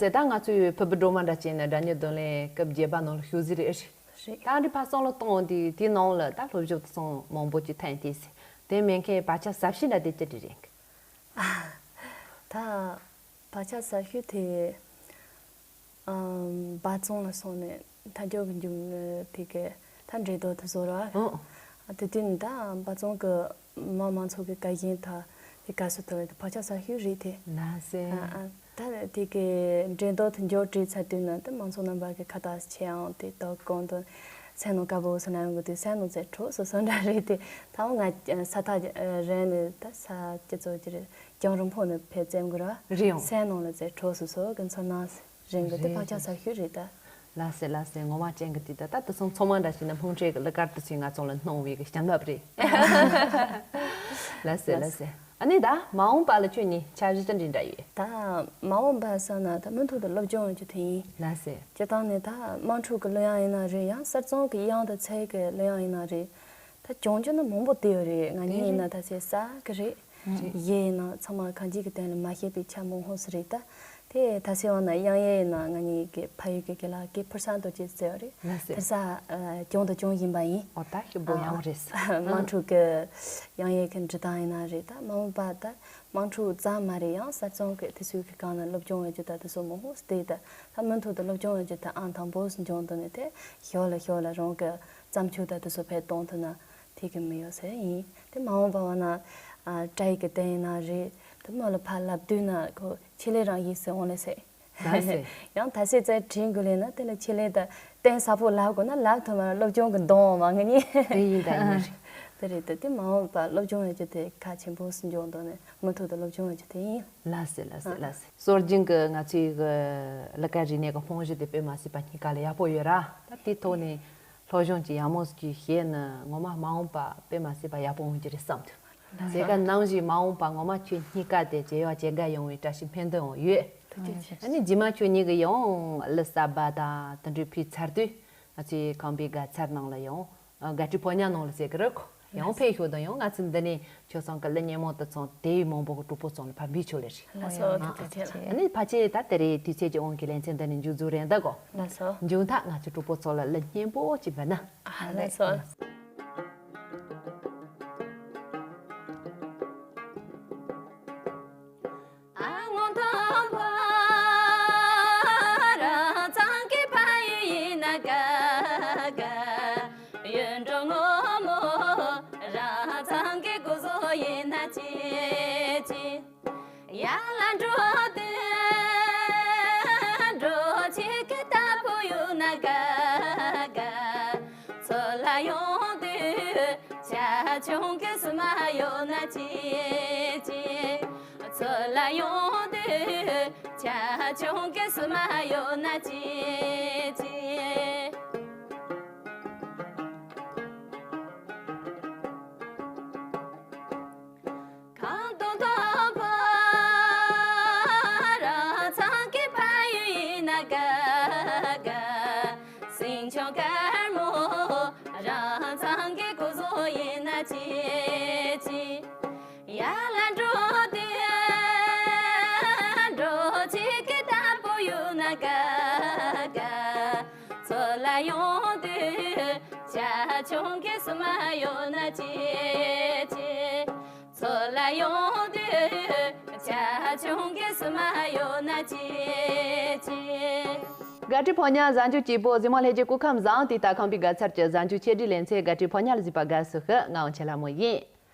ཟེར། ད་ང་ཚོའི་ཕུར་བུ་སྒྲོལ་མ་འདྲ་བྱས་ན་སྒྲ་སྙན་རྡུང་ལེན་སྐབས་བརྒྱད་པ་ནང་ལ་ཞུགས་ཟིན་རེད། རེད། ད་འདི་ཕར་བསམ་བློ་གཏོང་དུས་དེའི་ནང་ལ་ད་སློབ་སྦྱོང་དེ་ཚོ་མང་པོ་ཅིག་ཐོན་ཏེ་ཟེར། དེ་མིན་མཁན་བག་ཆགས་ཟབ་ཤོས་འདྲ་དེ་ཅི་འདྲ་རེད། ད་བག་ཆགས་ཟབ་ཤོས་དེ། ཨམ། འབའ་རྫོང་ལ་སོང་ནས་མཐའ་འཇོག་གི་མཇུག་ནི་དེ་གའི་ད་འགྲན་བསྡུར་དེ་བཟོ་ར། ཨོ། དེ་དུས་ནི་ད་འབའ་རྫོང་གི་མི་མང་ཚོགས་ཀྱི་བཀའ་བཞིན་ད་དེ་ག་སུ་ཐུབ་རེད། དེ་བག་ཆགས་ཟབ་ཤོས་རེད་དེ། ལགས་སེ། ཨ། ཨ། ད་དེ་གའི་འགྲན་བསྡུར་དེ་མཇུག་སྒྲིལ་ཚར་དུས་ནི་ད་མང་ཚོགས་རྣམ་པ་གི་ཁ་བརྡ་བྱེད་ཡང་དེ་ད་གོང་དུ་སེམས་ནང་དཀར་པོ་སུ་ན་ཡོང་གི་དུས་སེམས་ནང་ཚེ་གྲོགས་སུ་སུ་འདྲ་རེད་དེ། ད་ང་ས་ཐག་རན་ནས་ད་ས་སྤྱི་ཚོགས་ཀྱི་རེད། རྒྱང་རིང་པོ་ནས་ཕེབས་ཙམ་གི་ར། རེད་ཡོང་། སེམས་ནང་ལ་ཚེ་གྲོགས་སུ་སུ་གི་ཚོར་སྣང་རིང་གི་དེ་རེད། བག་ཆགས་ཟབ་ཤོས་རེད་ད། ལགས་སེ་ལགས་སེ། ངོ་མ་ཅན་གི་དེ་ད་ད་དུ་སོང་ཚང་མ་འདྲ་ཞིག་ན་ལྷུང་བྲལ་གི་གླུ་གར་དུ་ཚོས་ང་ཚོ་ལ་སྣང་བའི་གི་བྱིན་རླབས་རེད། ལགས་སེ་ལགས་སེ། ཨ་ནི་ད་མ་འོངས་པ་ལ་ཁྱོད་གཉིས་འཆར་གཞི་ཅི་འདྲ་འདྲ་ཡོད། ད་མ་འོངས་པ་ས་ན་ད་མུ་མཐུད་དུ་སློབ་སྦྱོང་ཡོང་རྒྱུ་དེ་ཡིན། ལགས་སེ། སྤྱིར་བཏང་ནས་ད་དམངས་ཁྲོད་ཀྱི་གླུ་དབྱངས་ཡིན་ན་རེད། ཡང་གསར་རྩོམ་གྱི་དབྱངས་དང་ཚིག་གི་གླུ་དབྱངས་ཡིན་ན་རེད། ད་སྦྱོང་རྒྱུ་ནི་མང་པོ་བསྡད་ཡོད་རེད། ང་གཉིས་ཡིན་ན་ད་ཆེ་ས་གི་རེད། ཡེ་ཡིན་ན་ཚང་མ་གང་ཅིའི་སྟེང་ལ་མ་ཤེས་པའི་ཆ་མང་ཧོ་སི་རེད་ད། དེ་ད་སེ་བ་ན་དབྱངས་ཡེ་ཡིན་ན་ང་གཉིས་ཀྱི་ཕ་ཡུལ་གྱི་དགེ་ལགས་ཀྱི་ཕུར་ས་རྡོ་རྗེ་ཟེར་བ་རེད། ལགས་སེ། ཕུར་ས་ཨ་སྦྱོང་དང་སྦྱོང་བཞིན་པ་ཡིན། ཨོ་ད་ཞིབ་པོ་ཡང་རེད། དམངས་ཁྲོད་ཀྱི་དབྱངས་ཡེ་གི་འབྲི་སྟངས་ཡིན་ན་རེད། ད་མ་འོངས་པ་ད་དམངས་ཁྲོད་ཙམ་མ་རེད། ཡང་གསར་རྩོམ་གྱི་དེ་ཚོའི་གི་སྒང་ལ་སློབ་སྦྱོང་ཡོད་རྒྱུ་ད་དེ་ཚོ་མང་པོ་སྟེ་ད་ད་མུ་མཐུད་དུ་སློབ་སྦྱོང་ཡོད་རྒྱུ་ད་ཨང་དང་པོ་སུ་འབྱོང་དུ་ནས་དེ་ཞོར་ལ་ཞོར་ལ་རང་གི་བརྩམས་ཆོས་ད་དེ་ཚོ་ཕེབས་གཏོང་ཐུབ་ན་དེ་གི་མི་ཡོད་ཟེར་ཡིན། དེ་མ་འོངས་པ་བ་ན་ཨ་བཀྲ་ཡི་གི་བསྟན་ཡིན་ན་རེད། དེ་མོ་ལ་ཕར་ལབ་དུས་ན་ཁོ་ཆེད་ལས་རང་ཡིན་ཟེར་འོང་ལེ་ཟེར། ལགས་སེ། ཡང་ད་སེ་ཙེ་དྲིན་དགོས་ལེ་ན་དེ་ལ་ཆེད་ལས་ད་བསྟན་ས་ཕོ་ལབ་དགོས་ན་ལབ་ཐུབ་མ་ར་སློབ་སྦྱོང་གི་གདོང་མ་ངེས་ནི། དེ་ཡིན་ད་ཡིན་རེད། དེ་རེད་ད། དེ་མ་འོངས་པ་སློབ་སྦྱོང་ཡོད་རྒྱུ་དེ་གལ་ཆེན་པོ་སུ་འབྱོང་དོ་ནས་མུ་མཐུད་དུ་སློབ་སྦྱོང་ཡོད་རྒྱུ་དེ་ཡིན། ལགས་སེ་ལགས་སེ་ལགས་སེ། སྲོལ་རྒྱུན་གྱི་ང་ཚོའི་གི་གླུ་གར་རིག་གནས་ཀྱི་རྨང་གཞི་དེ་དཔེ་མ་སྲིད་པ་སྙིང་ག་ལ་ཡག་པོ་ཡོད་ར། ད་དེའི་ཐོག་ནས་སློབ་སྦྱོང་ཅིག་ཡག་མོ་ཅིག་བྱས་ན་ངོ་མ་མ་འོངས་པ་དཔེ་མ་སྲིད་པ་ཡག་པོ་འོང་རྒྱུ་རེད་བསམ་ཐུབ། ཟེར་ག་ནང་བཞིན་མ་འོངས་པ་ངོ་མ་ཁྱོད་གཉིས་ཀ་དེ་བྱེ་བ་ཇི་འདྲ་ཡོང་བའི་བཀྲ་ཤིས་སྨོན་འདུན་ཡང་ཡོད། ཐུགས་རྗེ་ཆེ། ཨ་ནི་རྗེས་མ་ཁྱོད་གཉིས་ཀྱི་ཡང་གླུ་གསར་པ་དང་དེ་འདྲའི་ཕུལ་ཚར་དུས་ང་ཚོའི་ཁམས་པའི་དགའ་ཚལ་ནང་ལ་ཡང་དགའ་སྤྲོའི་ཕོ་ཉ་ནང་ལ་ཟེར་གི་རེད་ཁོ། ཡང་ཕེབས་ཤོག་དང་ཡང་ང་ཚོ་འདི་ནས་ཁྱོད་ཚང་གི་གླུ་སྙན་མོ་དེ་ཚོ་དེ་བས་མང་པོ་གི་གྲོགས་པོ་ཚོ་ལ་ཕར་འབུལ་ཆོག་ལེ་རེད། ལགས་སོ། ཐུགས་རྗེ་ཆེ། ཨ་ནི་ཕལ་ཆེར་ད་དེ་རེད། དུས་ཚོད་ཀྱི་དབང་གིས་ལེ་ཚན་འདི་ནས་མཇུག་རྫོགས་རན་ད་གོ། ལགས་སོ། མཇུག་མཐར་ང་ཚོའི་གྲོགས་པོ་ཚོ་ལ་གླུ་སྙན་པོ་ཅིག་འབུལ་ན། ཨ་ལགས་སོ། ཨ་སྔོན་ཐོག་པ་རང་ཚང་གི་ཕ་ཡུལ་ཡིན་ན་དགའ་དགའ། ཡུལ་འགྲོ་ངོ་མོ་རང་ཚང་གི་སྐུ་གཟུགས་ཡིན་ན་ཅི་ཅི། ཡར་ལ་འགྲོ་དུས་འགྲོ་བྱེད་ཀྱི་རྟ་ཕོ་ཡོད་ན་དགའ་དགའ། ཚུར་ལ་ཡོང་དུས་ཇ་ཆུང་གི་སྲུ་མ་ཡོད་ན་ཅི་ཅི། ཚུར་ལ་ཡོང་དུས་ཇ་ཆུང་གི་སྲུ་མ་ཡོད་ན་ཅི་ཅི། གང་དུ་མཐོང་བ་རང་ཚང་གི་ཕ་ཡུལ་ཡིན་ན་དགའ་དགའ། སེང་ཆུང་དཀར་མོ་རང་ཚང་གི་སྐུ་གཟུགས་ཡིན་ན་ཅི་ཅི། ཡར་ལ་འགྲོ་དུས་འགྲོ་བྱེད་ཀྱི་རྟ་ཕོ་ཡོད་ན་དགའ་དགའ། ཚུར་ལ་ཡོང་དུས་ཇ་ཆུང་གི་སྲུ་མ་ཡོད་ན་ཅི་ཅི། ཚུར་ལ་ཡོང་དུས་ཇ་ཆུང་གི་སྲུ་མ་ཡོད་ན་ཅི་ཅི། དགའ་སྤྲོའི་ཕོ་ཉ་གཟའ་མཇུག་སྐྱིད་པོ། གཟིགས་མོ་ལྷན་རྒྱས་སྐུ་ཁམས་བཟང་། དེ་ལྟར་ཁམས་པའི་དགའ་ཚལ་གྱི་གཟའ་མཇུག་ཆེད་སྒྲིག་ལེ་ཚན་དགའ་སྤྲོའི་ཕོ་ཉ་ལ་གཟིགས་པ་དགའ་བསུ་ཞུ། ང་འོང་ཆེ་ལྷ་མོ་ཡིན།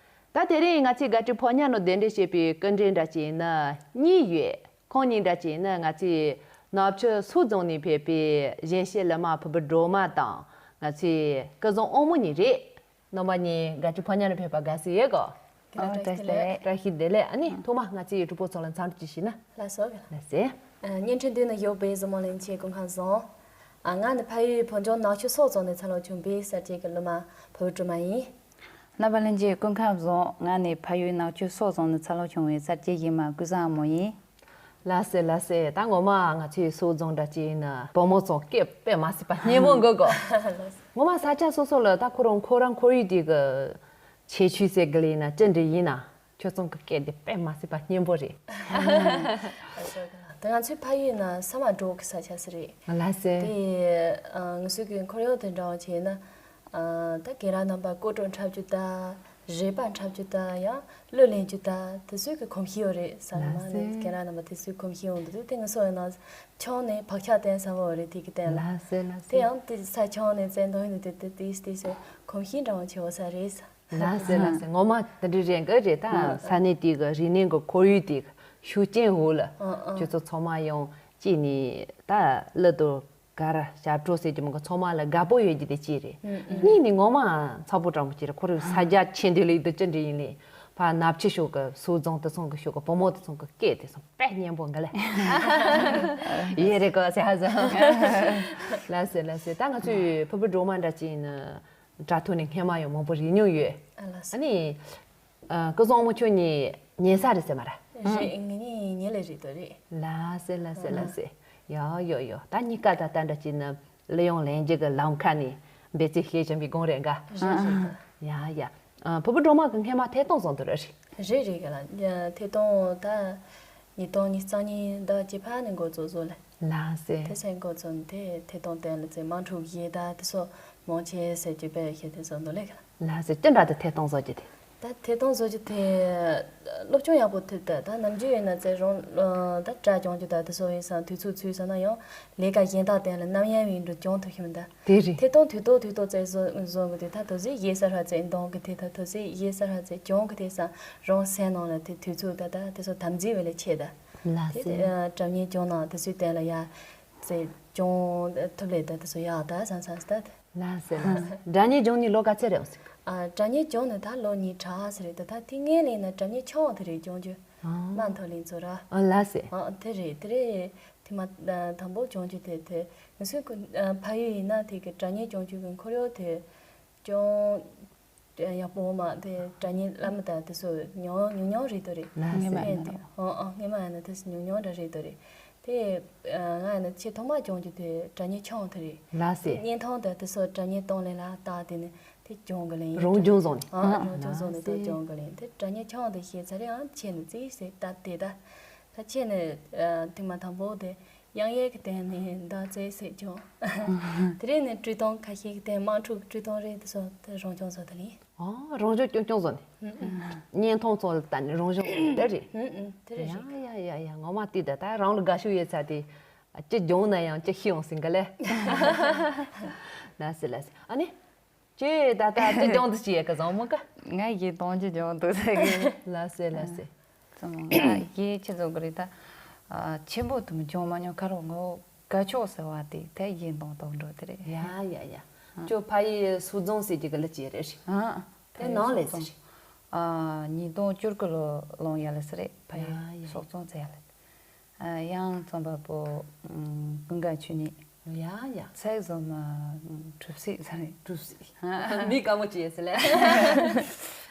ད་དེ་རིང་ང་ཚོའི་དགའ་སྤྲོའི་ཕོ་ཉ་ནང་གདན་འདྲེན་བྱས་པའི་སྐུ་མགྲོན་འདྲ་ཅིག་ནི་གཉིས་ཡོད། ཁོང་གཉིས་འདྲ་ཅིག་ནི་ང་ཚོའི་ནག་ཆུ་སོག་རྫོང་ནས་ཕེབས་པའི་གཞན་གཤིས་ལི་མ་ཕུར་བུ་སྒྲོལ་མ་དང་ང་ཚོའི་སྐུ་བཟང་དབང་མོ་གཉིས་རེད། རྣམ་པ་གཉིས་དགའ་སྤྲོའི་ཕོ་ཉ་ནས་ཕེབས་པ་དགའ་བསུ་ཡོད་གོ། ཨོ་བཀྲ་ཤིས་བདེ་ལེགས། བཀྲ་ཤིས་བདེ་ལེགས། ཨ་ནི་ཐོག་མ་ང་ཚོའི་གྲོགས་པོ་ཚོ་ལ་འཚམས་འདྲི་ཅིག་ཞུས་ན། ལགས་སོ། ལགས་སེ། ཨ་བརྙན་འཕྲིན་མདུན་ན་ཡོད་པའི་གཟིགས་མོ་ལྷན་རྒྱས་སྐུ་ཁམས་བཟང་། ཨ་ང་ནི་ཕ་ཡུལ་བོད་ལྗོངས་ནག་ཆུ་སོག་རྫོང་ནས་འཚར་ལོངས་བྱུང་བའི་གསར་སྐྱེས་ཀྱི་གླུ་མ་ཕུར་བུ་སྒྲོལ་མ་ཡིན། རྣམ་པ་ལྷན་རྒྱས་སྐུ་ཁམས་བཟང་། ང་ནི་ཕ་ཡུལ་ནག་ཆུ་སོག་རྫོང་ནས་འཚར་ལོངས་བྱུང་བའི་གསར་སྐྱེས་ཡིན་མ་ཀུན་བཟང་མོ་ཡིན། ལགས་སེ་ལགས་སེ། ད་ངོ་མ་ང་ཚོའི་སོག་རྫོང་འདྲ་ཅིག་ཡིན་ན་བུ་མོ་ཚོ་སྐད་དཔེ་མ་སྲིད་པ་སྙན་པོ་འགོ་གོ། ངོ་མ་ས་ཆ་སོ་སོ་ལ་ད་ཁོ་རང་ཁོ་རང་ཁོར་ཡུག་དེ་གི་ཁྱད་ཆོས་ཟེར་གི་ལེ་ཡིན་ན་ཅི་འདྲ་ཡིན་ན་ཁྱོད་ཚོ་གི་སྐད་དེ་དཔེ་མ་སྲིད་པ་སྙན་པོ་རེད། ལགས་སོ། ད་ང་ཚོའི་ཕ་ཡུལ་ན་ས་མ་འབྲོག་གི་ས་ཆ་ཟིག་རེད། ལགས་སེ། དེ་ཨ་ང་ཚོའི་གི་ཁོར་ཡུག་དེ་འདྲ་བ་བྱས་ན། ཨ་ད་རྒན་རབས་རྣམ་པ་སྐོར་བྲོ་འཁྲབ་རྒྱུ་དང་། རས་པ་འཁྲབ་རྒྱུ་དང་། ཡང་གླུ་ལེན་རྒྱུ་དང་། དེ་ཚོའི་གི་གོམས་གཤིས་ཡོད་རེད། ས་ལ་མ་ནས་རྒན་རབས་རྣམ་པ་དེ་ཚོའི་གོམས་གཤིས་ཡོང་འདུག་དེ་ང་ཚོ་ཡིན་ན་ཆུང་ནས་བག་ཆགས་བསྟེན་ས་བོ་རེད། དེ་གི་སྟེང་ལ། ལགས་སེ་ལགས་སེ། དེ་ཡང་དེ་ས་ཆུང་ནས་བཙན་དོན་ཡོད་དུས་དེ་དེ་དེ་དེ་ཚོ་གོམས་གཤིས་འདྲ་བ་བྱེད་འོ་ས་རེད། ལགས་སེ་ལགས་སེ། ངོ་མ་དེ་འདྲ་རེད་འགའ་རེད་ད། ས་གནས་དེ་གི་རིག་གནས་གི་ཁོར་ཡུག་དེ་གི་ཤུགས་རྐྱེན་འོག་ལ། ཁྱོད་ཚོ་ཚང་མ་ཡང་གཅིག་ནས་ད་གླུ་དང་གར་ཞབས་བྲོ་ཟེར་གྱི་མི་གི་ཚང་མ་ལ་དགའ་པོ་ཡོད་རྒྱུ་དེ་གཅིག་རེད། གཉིས་ནས་ངོ་མ་ཚ་པོ་དྲང་པོ་གཅིག་རེད། ཁོ་རང་ས་རྒྱ་ཆེན་དུས་ལ་ཡིན་དུས་ཅི་འདྲ་ཡིན་ལེ། ཕ་ནབ་ཆི་ཤོག་གི་སོ་བཟང་དེ་ཚང་གི་ཤོག་གི་བུ་མོ་དེ་ཚང་གི་སྐད་དེ་ཚང་དཔེ་སྙན་པོ་འགའ་ལེ། ཡེ་རེད་གོ་ཟེར་ཧ་ཟང་། ལགས་སེ་ལགས་སེ། ད་ང་ཚོའི་ཕུར་བུ་སྒྲོལ་མ་འདྲ་ཅིག་ཡིན་ན། དྲ་ཐོག་ནས་སྔས་མ་ཡང་མང་པོ་རིག་མྱོང་ཡོད། ཨ་ལགས་སོ། ཨ་ནི། ཨ་སྐུ་བཟང་མོ་ཁྱོད་གཉིས་ཉལ་ས་རེད་ཟེར་མ་ར། རེད། ངེད་གཉིས་ཉལ་ལ་རེད་དོ་རེད། ལགས་སེ་ལགས་སེ་ལགས་སེ། ཡ་ཡོ་ཡོ། ད་གཉིས་ཀ་ད་ལྟ་འདྲ་ཅིག་ན་གླུ་དབྱངས་ལེན་རྒྱུ་གི་ལམ་ཁ་ནས་འབད་རྩོལ་བྱེད་བཞིན་པའི་སྒང་རེད་འགའ། རེད་རེད། ཡ་ཡ། ཨ་ཕུར་བུ་སྒྲོལ་མ་གི་སྔས་མ་ཐད་གཏོང་བཟོ་འདུག་ར་རེད། རེད་རེད་ག་ལ། ཐད་གཏོང་ད་ཉིས་སྟོང་ཉི་ཤུ་རྩ་གཉིས་ཟླ་བཅུ་པ་ནས་འགོ་བཙུགས་བཟོ་ལ། ལགས་སེ། དེ་སེ་འགོ་བཙུགས་དེ་ཐད་གཏོང་སྟེང་ལ་ཚེ་དམངས་ཁྲོད་གཞས་དང་དེ་སོགས་མང་ཆེ་ཟེར་རྒྱུ་པས་བཤད་དེ་བཟོ་འདུག་ལས་ག་ལ། ལགས་སེ། ཅི་འདྲ་དུ་ཐད་གཏོང་བཟོ་རྒྱུ་དེ། ད་ཐད་གཏོང་བཟོ་རྒྱུ་དེ་སློབ་སྦྱོང་ཡག་པོ་ཐེབས་ད། ད་ནམ་རྒྱུན་ཡིན་ན་ཚེ་རང་ད་སྒྲ་སྦྱོང་རྒྱུ་ད་དེ་སོགས་ཡིན་ཙང་དུས་ཚོད་ཚུད་སོང་ན་ཡང་ལས་ཀ་གཞན་དག་སྟེང་ལ་རྣམ་གཡེང་བའི་འགྲོ་སྦྱོང་ཐུབ་ཤེས་མི་འདུག་དེ་རེད། ཐད་གཏོང་དུས་ཐོག་དུས་ཐོག་ཚེ་བཟོ་བཟོ་གི་དུས་ད་དུ་ཟིག་གཞས་གསར་བ་ཚེ་འདོན་གི་དུས་ད་དུ་ཟིག་གཞས་གསར་བ་ཚེ་སྦྱོང་གི་དུས་སང་རང་སེམས་ནང་ལ་དེ་དུས་ཚོད་ད་ད་དེ་ཚོ་དམ་འཛིན་བས་ལས་ཆེ་ད། ལགས་དེ་སེ། ཨ་སྒྲ་སྙན་སྦྱོང་ན་དེ་ཚོའི་སྟེང་ལ་ཡ་ཚེ་སྦྱོང་ཐུབ་ལས་ད་དེ་ཚོ་ཡག་ད་བསམ་བསམ་ད། ལགས་སེ་ལགས་སེ། སྒྲ་སྙན་སྦྱོང་ནི་ལོ་ག་ཚད་རེད་འོང་ཟིག་ཨ་སྒྲ་སྙན་སྦྱོང་ནི་ད་ལོ་གཉིས་གྲགས་ཟེར་རེད་ད། ད་དེ་ངས་ལས་ན་སྒྲ་སྙན་ཆུང་དེ་རེད་སྦྱོང་རྒྱུ། ཨ་མ་མཐོ་ལེན་ཚོ་ར། ཨ་ལགས་སེ། ཨ་དེ་རེད་དེ་རེད། དེ་མ་དང་པོ་སྦྱོང་རྒྱུ་དེ་དེ་ང་ཚོའི་ཀུན་ཨ་ཕ་ཡུལ་ཡིན་ན་དེ་གི་སྒྲ་སྙན་སྦྱོང་རྒྱུ་གི་ཁོར་ཡུག་དེ་ཅུང་ཡག་པོ་མ་དེ་སྒྲ་སྙན་བླ་མ་དང་དེ་ཚོ་ཉུང་ཉུང་ཉུང་རེད་དོ་རེད། ལགས་སེ། སྔོན་དེ་ཨོ་ཨོ་སྔོན་མ་ཡིན་ན་དེ་ཚོ་ཉུང་ཉུང་འདྲ་རེད་དོ་རེད། དེ་ང་ཡིན་ན་ཆེས་ཐོག་མ་སྦྱོང་རྒྱུ་དེ་སྒྲ་སྙན་ཆུང་དེ་རེད། ལགས་སེ། དེ་བརྙན་ཐུང་དང་དེ་ཚོ་སྒྲ་སྙན་གཏོང་ལེན་ལ་བལྟ་དེ་ནི་དེ་སྦྱོང་གི་ལེན་ཡིན། རང་སྦྱོང་བཟོ་ནས། ཨ་རང་སྦྱོང་བཟོ་ནས་ལགས་དེ་སེ། སྦྱོང་གི་ལེན་དེ་སྒྲ་སྙན་ཆུང་དེ་ཤེས་ཚར་རེད། ཨང་ཆེ་ནི་རྩིས་ཟེར་ལྟ་དེ་ད། ད་ཆེ་ནི་ཐེངས་མ་དང་པོ་དེ་དབྱངས་ཡས་ཀྱི་སྟེང་ནས་ཟླ་རྩེ་སྲིད་བྱུང་། དེ་རིང་ནས་བཀྲུས་གཏོང་ཁ་ཤས་ཀྱི་སྟེང་དམངས་ཁྲོད་ཀྱི་བཀྲུས་གཏོང་རེད། དེ་སོགས་དེ་རང་སྦྱོང་བཟོ་ད་ལིན། ཨོ་རང་སྦྱོང་ཀྱང་ཀྱང་བཟོ་ནས། བརྙན་ཐུང་ཚོ་ལ་བལྟས་ནས་རང་སྦྱོང་བཟོ་ནས་རེད། དེ་རེད་ཡ་རེད། ཡ་ཡ་ཡ་ཡ། ངོ་མ་བལྟས་ད་ད་རང་ལ་དགའ་ཤོས་ཡོད་ཚ་དེ། ཅི་སྦྱོང་ན་ཡང་ཅི་ཤེས་ཡོང་ཟིན་ག་ལེ། ལ་སེ་ལ་སེ། ཨ་ནི། ཁྱེད་ད་ལྟ་ཅི་སྦྱོང་དུ་ཅི་ཡས་ཀ་བཟང་མོ་ཀ། ང་ཡི་གཏོང་ཅི་སྦྱོང་དུ་ཟེར་གི། ལ་སེ་ལ་སེ། ཙམ་ང་ཡི་ཆི་ཟོ་གི་རེད་ད། ཨ་ཆེན་པོ་དུ་མི་སྦྱོང་མ་མྱོང་ཁ་རོག་ངོ་དགའ་ཕྱོགས་ཟེར་བ་དེ་དེ་ཡི་གཏོང་གཏོང་འགྲོ་དེ་རེད། ཡ་ཡ་ཡ། ཁྱོད་ཕ་ཡི་སོ་རྫོང་ཟེར་གྱི་ག་ལ་ཅི་རེད་ཤི། ཨ་དེ་ནང་ལས་ཟེར་ཤི། ཨ་ཉིས་སྟོང་བཅུ་དགུ་ལོ་ལོང་ཡ་ལ་སི་རེད་ཕ་ཡི་ཡ་ཡ། སོ་རྫོང་ཟེར་ཡ་ལ། ཡང་རྩོམ་པ་པོ་ཀུན་དགའ་ཆོས་ཉིད། ཡ་ཡ། ཚེག་བཟོ་མ་གྲུབ་སྲིད་ས་རེད། གྲུབ་སྲིད། མི་དཀའ་མོ་ཅི་ཡས་ལས།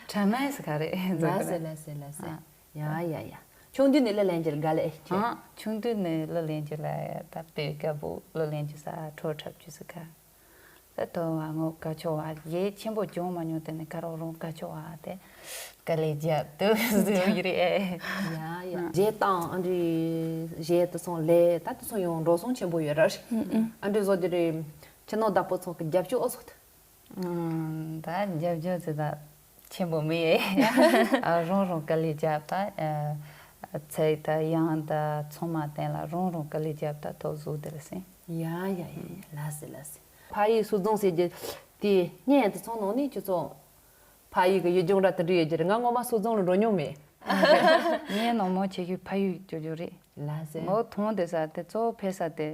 དྲ་མས་ས་ག་རེད་ལ་སེ་ལ་སེ་ལ་སེ། ཡ་ཡ་ཡ། ཆུང་དུས་ནས་ལ་ལན་འཇལ་ག་ལ་ཨེ་ཁྱེད། ཆུང་དུས་ནས་ལ་ལན་འཇལ་ལ་ད་པེ་དཀར་པོ་ལ་ལན་འཇལ་ས་ཁྲོ་འཁྲབ་ཅུ་ས་ག་ད་དོ་བ་ངོ་དགའ་ཆོག་བ་ཡེ་ཆེན་པོ་སྦྱོང་མ་མྱོང་དེ་ནི་དཀར་རོག་རོང་དགའ་ཆོག་བ་དེ་དཀའ་ལས་རྒྱབ་དུ་བཟོས་ཡོད་རེད། ཡ་ཡ། རྗེས་དང་ཨ་འདྲི་རྗེས་དུ་སོང་ལས་ད་དུ་སོང་ཡོང་འགྲོ་སོང་ཆེན་པོ་ཡོད་ར་རེད། ཨ་འདྲི་བཟོ་རྒྱུ་རེད། ཁྱི་ནོ་བདག་པོ་ཚོ་གི་རྒྱབ་སྐྱོར་ཨོ་སོག་ད། ད་རྒྱབ་སྐྱོར་ཟེར་ད། ཆེན་པོ་མི་ཡེ། རང་རང་དཀའ་ལས་བརྒྱབ་ད། ཚེག་ད་ཡང་ད་ཚང་མ་བསྟན་ལ་རང་རང་དཀའ་ལས་བརྒྱབ་ད་ཐོག་བཟོ་དེ་ལ་སེང་། ཡ་ཡ་ཡ་ཡ་ལ་སེ་ལ་སེ། ཕ་ཡི་སོ་རྫོང་ཟེར་རྒྱུ་དེ་བརྙན་དེ་ཚོང་ནང་ནས་ཁྱོད་ཚོ་ཕ་ཡི་གི་ཡུལ་ལྗོངས་ར་དེ་འདྲ་ཡོད་རྒྱུ་རེད། ང་ངོ་མ་སོ་རྫོང་ལ་འགྲོ་མྱོང་མེད། ངའི་ནང་མོ་ཆེ་ཤོས་ཕ་ཡུལ་ཅོ་ཅོ་རེད། ལགས་སེ། ངོ་ཐོང་དེ་ས་དེ་གཙོ་བོ་ཕེ་ས་དེ་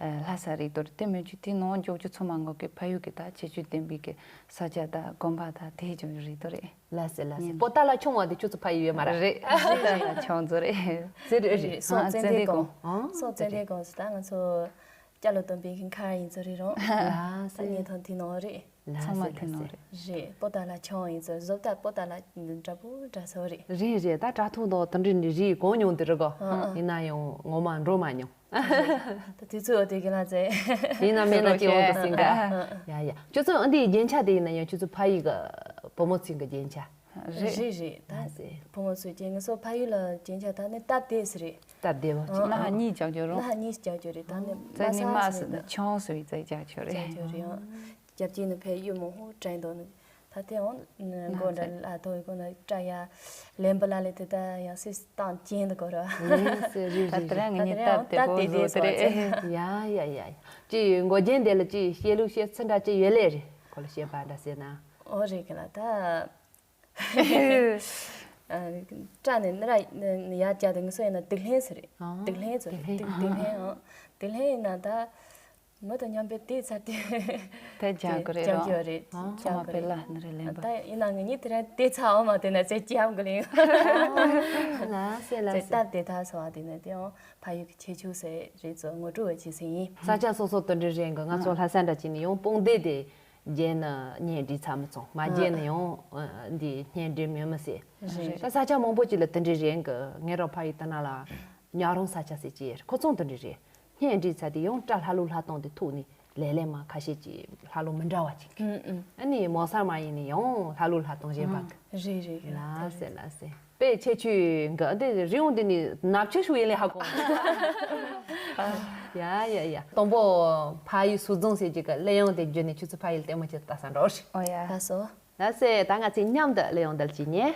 ལྷ་ས་རེད་དོ་རེད། དེ་མི་ཆུ་དེ་ནང་འཇོག་རྒྱུ་ཚང་མ་ངོ་གི་ཕ་ཡུལ་གི་ད་ཁྱད་ཆོས་ལྡན་པའི་གི་ས་ཆ་ད་དགོན་པ་ད་དེ་ཅོ་ཅོ་རེད་དོ་རེད། ལགས་སེ་ལགས་སེ། ཉིན་པོ་ཏཱ་ལ་ཆུང་བ་དེ་ཁྱོད་ཚོ་ཕ་ཡུལ་ཡོད་མ་ར། རེད་རེད་ཆུང་ཚོ་རེད། ཟེར་རེད་རེད། སོག་ཙན་དན་ཀོང་། སོག་ཙན་དན་ཀོང་ཟེར་ད་ང་ཚོ་སྐྱ་ལོ་སྟོན་པའི་གི་མཁར་ཡིན་ཚོ་རེད་རུང་། ལགས་སེ། ད་ཉིན་ཐོང་དེ་ནང་རེད། ལགས་ཚང་མ་སེ་དེ་ནང་ལགས་སེ། རེད། རེད་པོ་ཏཱ་ལ་ཆུང་ཡིན་ཚོ་བཟོ་ལྟ་པོ་ཏཱ་ལ་འདྲ་པོ་འདྲ་ཚོ་རེད། རེད་རེད། ད་དྲ་ཐོག་ཐོག་དེ་འདྲ་ནི་རེད་གོ་མྱོང་དེ་རེད་གོ། ཡིན་ན་ཡང་ངོ་མ་འགྲོ་མ་མྱོང་། ད་དུས་ཚོད་འོ་དེ་གི་ལ་ཚེ། ཡིན་ན་མིན་ན་སྐྱེ་བོ་འདུག་སེང་ག་ཡ་ཡ། ཁྱོད་ཚོ་ཨ་འདིའི་རྒྱན་ཆ་དེ་ཡིན་ན་ཡང་ཁྱོད་ཚོ་ཕ་ཡི་གི་བུ་མོ་ཚིག་གི་རྒྱན་ཆ། རེད། རེད་རེད། ད་ལགས་སེ། བུ་མོ་ཚོས་ཀྱི་ངེད་ཚོ་ཕ་ཡུལ་ལ་སྐྱེས་ཆ་ད་ནི་སྟབས་བདེ་ཟེར་རེད། སྟབས་བདེ་བ་ཅིག་སྣ་ཁ་གཉིས་རྒྱག་རྒྱུ་རུང་། སྣ་ཁ་གཉིས་རྒྱག་རྒྱུ་རེད། ད་ནི་རྩ་ནི་མ་ཟེར་ན་ཆུང་ཟེར་བའི་རྩ་རྒྱག་ཆོག་རེད། རྒྱག་རྒྱུ་རེད། ཡང་རྒྱབ་ཀྱི་ནི་ཕའི་ཡུལ་མོ་ཧོ་དྲན་འདུག་ནི། ད་དེ་འོང་མགོ་འདྲ་ལ་ཐོག་གི་ནི་སྐྲ་ཡ་ལེན་པ་ལ་ལས་དེ་ད་ཡང་སེ་སྟངས་ཅན་དུ་གོ་ར། ལགས་སེ། རེད་རེད། ད་དེ་རིང་ངེད་གཉིས་སྟབས་བདེ་པོ་བཟོ་དེ་རེད། ཡ་ཡ་ཡ་ཡ། ཅི་མགོ་རྒྱན་དེ་ལ་ཅི་བཤད་ལུགས་བཤད་ཚུལ་འདྲ་ཅི་ཡོད་ལེ་རེད། ཁོ་ལ་བཤད་པ་འདྲ་ཟེར་ན། ཨོ་རེད་གི་ལ་ད། སྐྲ་ནི་ནི་ར་ཡར་བཀྱག་དེ་ངེད་ཚོ་ཡིན་ན་དུག་ལྷན་ཟེར་རེད། ཨ། དུག་ལྷན་ཟེར། དུག་ལྷན། དུག་དུག་ལྷན། ཨ། དུག་ལྷན་ཡིན་ན་ད་མི་དང་མཉམ་པའི་དེ་ཚར་དེ། དེ་སྦྱང་གི་རེད། སྦྱང་གི་རེད། ཨ། ཚང་མ་དེ་པེ་ལ་ནི་རེད་ལེན་པ། ད་ཡིན་ན་ངེད་གཉིས་དེ་ར་དེ་ཚ་འོ་མ་དེ་ན་ཚེ་སྐྱབས་གི་ལེན། ལགས་སེ་ལགས་སེ། སྟབས་བདེ་ཐ་སོ་བ་དེ་ནི་དེ་འོ་ཕ་ཡུལ་གྱི་ཁྱད་ཆོས་ཟེར་རེད་ཚོ་ངོ་སྤྲོད་བྱེད་སྲིད་ཡིན། ས་ཆ་སོ་སོ་དུ་འདྲི་རེད་གི། ང་ཚོ་ལྷ་ས་འདྲ་ཅིག་ནས་ཡང་དཔུང་སྡེ་དེ། རྗེས་ནི་བརྙན་འབྲི་ཚར་མི་ཚང་མ། རྗེས་ནི་ཡང་འདི་བརྙན་འབྲི་མེད་མི་སྲིད། རེད། ད་ས་ཆ་མང་པོ་ཅིག་ལ་དེ་འདྲ་རེད་གི། ངའི་རོགས་ཕ་ཡི་ད་ན་ལ་ཉག་རོང་ས་ཆ་ཟེར་ཅིག་ཡོད་རེད། ཁོ་ཚང་དེ་འདྲ་རེད། བརྙན་འབྲི་ཚར་དེ་ཡང་སྐྲ་ལྷ་ལུག་ལྷ་སྟོང་དེ་ཐུག་ནི་ལས་ལས་མ་ཁ་ཤས་ཅིག་ལྷ་ལུག་མི་འདྲ་བ་ཅིག་ཨ་ནི་མོ་གསར་མ་ཡིན་ནི་ཡང་ལྷ་ལུག་ལྷ་སྟོང་གཞན་པ་གི། རེད་རེད་རེད། ལགས་སེ་ལགས་སེ། དཔེ་ཁྱད་ཆོས་འགའ་འདི་རི་ཡོང་འདི་ནི་ནབ་ཆུ་ཤུ་ཡེ་ལེ་ཧ་གོ། ཡ་ཡ་ཡ། དང་པོ་ཕ་ཡུལ་ཟུར་འཛོམས་ཟེར་གྱི་གི་གླེང་ཡོང་དེ་བརྒྱུད་ནས་ཁྱོད་ཚོ་ཕ་ཡུལ་ལྟད་མོ་ཅིག་ལྟ་ས་འགྲོ་ཞིག་ཨོ་ཡ། ལགས་སོ། ལགས་སེ། ད་ང་ཚོས་མཉམ་དུ་གླེང་ཡོང་འདི་ལ་ཅིག་ཉན།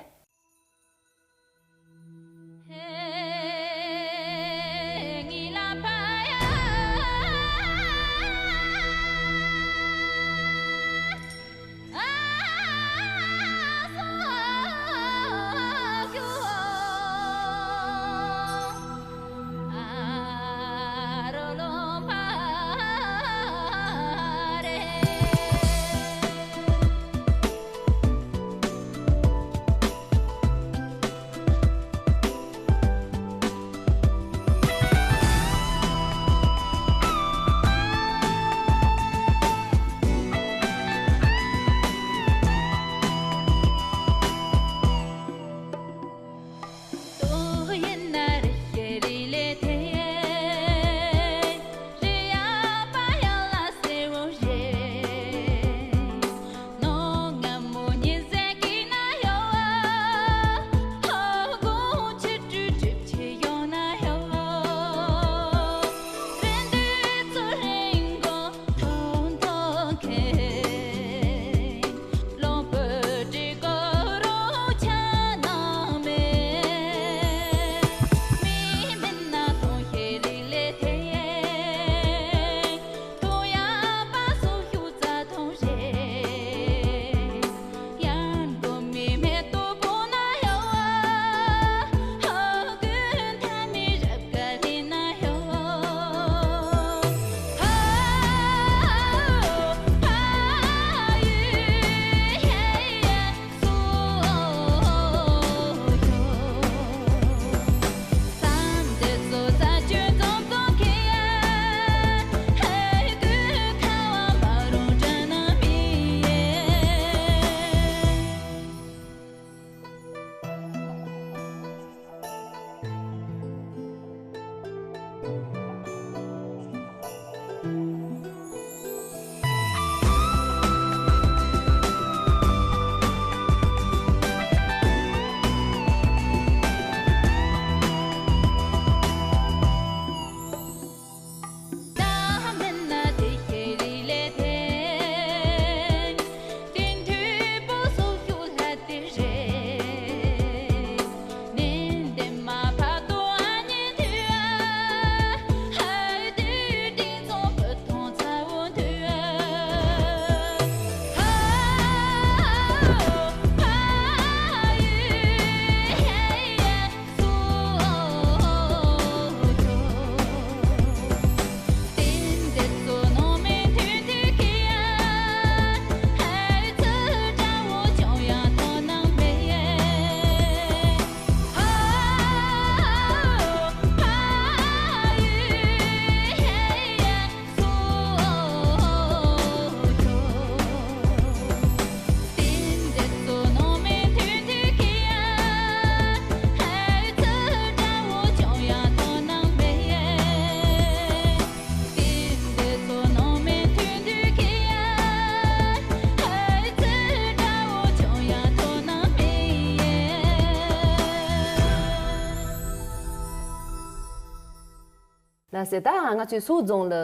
ཟེར། ད་ང་ཚོའི་སོག་རྫོང་ལ་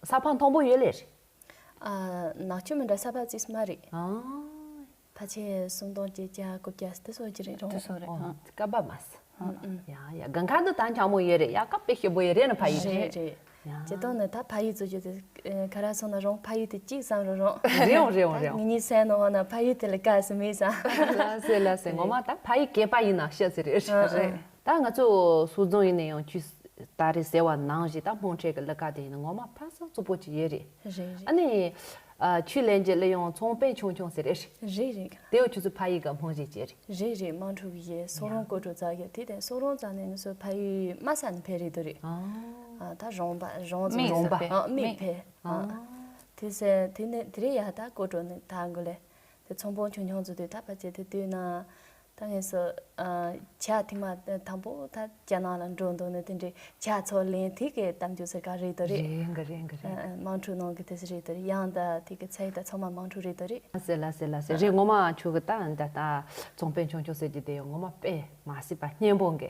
ས་ཕག་མཐོན་པོ་ཡོད་ལེ་རེད། ཨ། ནག་ཆུ་མི་འདྲ། ས་ཕག་ཙིག་མ་རེད། ཨ། ཕལ་ཆེར་སུམ་སྟོང་བརྒྱད་བརྒྱ་དགུ་བརྒྱ་དེ་ཚོ་ཅིག་རེད་རུང་། དེ་ཚོ་རེད། ཨ། སྐལ་པ་མ་ཟད། ཨ། ཡ་ཡ། དགུན་ཁ་འདི་ད་འཁྱམ་མོ་ཡོད་རེད། ཡ། ཁ་དཔེ་ཞིམ་པོ་ཡོད་རེད་ན། ཕ་ཡུལ་རེད་རེད། ཡ། སྤྱིར་བཏང་ནི་ད་ཕ་ཡུལ་ཚོ་ཅིག་དེ་ག་རེ་སོང་ན་རུང་། ཕ་ཡུལ་དེ་གཅིག་བསམ་རུང་རུང་། རེད་རུང་རེད་རུང་རེད་རུང་། ངེད་གཉིས་སེམས་ནང་ན་ཕ་ཡུལ་དེ་ལས་དགའ་ས་མེད་ས། ལགས་སེ་ལགས་སེ། ངོ་མ་ད་ཕ་ཡུལ་སྐྱེས་པ་ཡིན་ན་ཤེས་ས་རེད། རེད། ད་ང་ཚོ་སོག་རྫོང་ཡིན་ན་ཡང་ཁྱོད་ད་རེས་ཟེར་བ་ནང་བཞིན་ད་དམངས་ཁྲོད་ཀྱི་གླུ་གར་དེ་ཡིན་ན་ངོ་མ་ཕ་སང་རྩུབ་པོ་ཅིག་ཡོད་རེད། རེད་རེད། ཨ་ནི། ཨ། ཁྱོད་ལེན་རྒྱུ་ལ་ཡང་ཚོང་དཔོན་ཆུང་ཆུང་ཟེར་རེད། རེད་རེད། དེ་ཡང་ཁྱོད་ཚོ་ཕ་ཡུལ་གི་རྨང་གཞི་ཅིག་རེད། རེད་རེད། དམངས་ཁྲོད་ཀྱི་ཡས་སོག་རོང་སྐོར་བྲོ་རྩ་ཡོད། དེ་དེ་སོག་རོང་རྩ་ནས་ནི་སོ་ཕ་ཡུལ་དམའ་ས་ནས་ཕེབས་རེད་དོ་རེད། ཨ། ཨ། ད་རོང་པ་རོང་ཙམ་མིག་རོང་པ། ཕེབས། ཨ། མིག་མིག་ཕེབས། ཨ། ཨ། དེ་ཟེར་དེ་ནས་དེ་རེད། ཡ། ད་སྐོར་བྲོ་ནི་ད་འགོ་ལས། དེ་ཚོང་དཔོན་ཆུང་ཆུང་ཚོ་དེ་ད་ཕལ་ཆེར་དེ་དུས་ན་ད་ངས་སོ། ཨ། ཇ་ཐེངས་མ་དང་པོ་ད་རྒྱ་ནག་ལ་འགྲོ་འདུག་ནི་དེ་འདྲའི་ཇ་ཚོ་ལེན། དེ་གའི་གཏམ་རྒྱུད་ཟེར་ག་རེད་དོ་རེད། རེད་གི་རེད་གི་རེད། ཨ། ཨ། དམངས་ཁྲོད་ནང་གི་དེ་ཟེར་རེད་དོ་རེད། ཡང་ད་དེ་གི་ཚ་ཡིག་ད་ཚང་མ་དམངས་ཁྲོད་རེད་དོ་རེད། ལགས་སེ་ལགས་སེ་ལགས་སེ། རེད། ངོ་མ་ཁྱོད་གི་ད་ད་ད་ཚོང་དཔོན་ཆུང་ཆུང་ཟེར་རྒྱུ་དེ་ཡང་ངོ་མ་དཔེ་མ་སྲིད་པ་སྙན་པོ་གི།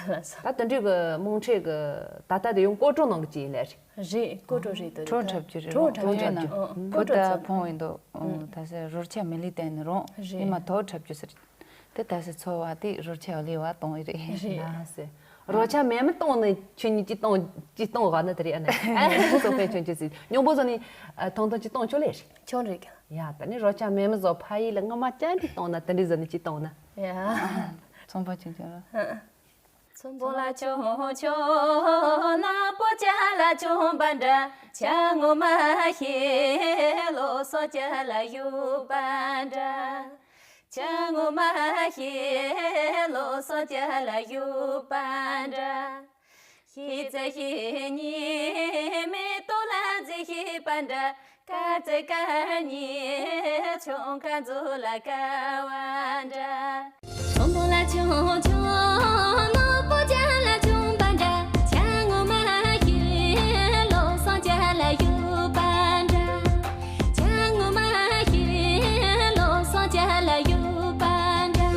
ལགས་སོ། ད་དེ་འདྲའི་གི་དམངས་ཁྲོད་གི་ད་ལྟ་དེ་ཡང་སྐོར་བྲོ་ནང་གི་ཅིག་ཡིན་ལེ་རེད། རེད། སྐོར་བྲོ་རེད་དོ་རེད། བྲོ་འཁྲབ་རྒྱུ་རེད། བྲོ་འཁྲབ་རྒྱུ་རེད། བྲོ་འཁྲབ་རྒྱུ། ཨ། བུ་ད་ཕོང་ཡིན་འདུག་ཨ། ད་ཟེར་རོལ་ཆ་མི་ལི་བསྟན་ནི་རུང་། རེད། ཨེ་མ་དོ་འཁྲབ་རྒྱུ་ཟེར། དེ་ད་ཟེར་ཚོ་བ་དེ་རོལ་ཆ་ལི་བ་གཏོང་ཡི་རེད། རེད། ལགས་སེ། རོལ་ཆ་མེད་མི་གཏོང་ནི་ཁྱོད་གཉིས་ཅི་གཏོང་ཅི་གཏོང་ག་ན་དེ་རེད། ཨ་ནི་ཚོ་ཕན་ཆོན་ཆོན་ཟེར་སྙོམས་པོ་ཟོ་ནི་ཐོང་ཐོང་ཅི་གཏོང་ཆོག་ལེ་རེད། ཆོག་རེད། ཡ། ད་ནི་རོལ་ཆ་མེད་མི་ཟོ་ཕ་ཡུལ་ལ་ངོ་མ་ཅན་ཅི་གཏོང་ན་དེ་འདྲའི་ཟོ་ནི་ཅི་གཏོང་ན། ཡ། ཚོང་པ་ཆུང་ཆུང་ར། ཚོང་དཔོན་ལ་ཆུང་ཆུང་ནག་པོ་ཇ་ལ་ཆུང་པ་འདྲ། ཇ་ངོ་མ་ཤེས་ལོ་སོ་ཇ་ལ་ཡུ་པ་འདྲ། ཇ་ངོ་མ་ཤེས་ལོ་སོ་ཇ་ལ་ཡུ་པ་འདྲ། ཤེས་ཚ་ཤེས་ཉི་མེ་ཏོ་ལ་ཛི་ཤེས་པ་འདྲ། དཀར་ཙེ་དཀར་ཉི་ཆུང་ཁ་མཛོ་ལ་དཀར་བ་འདྲ། ཚོང་དཔོན་ལ་ཆུང་ཆུང་ནག་པོ་ཇ་ལ་ཆུང་པ་འདྲ། ཇ་ངོ་མ་ཤེས་ལོ་སང་ཇ་ལ་ཡུ་པ་འདྲ། ཇ་ངོ་མ་ཤེས་ལོ་སང་ཇ་ལ་ཡུ་པ་འདྲ།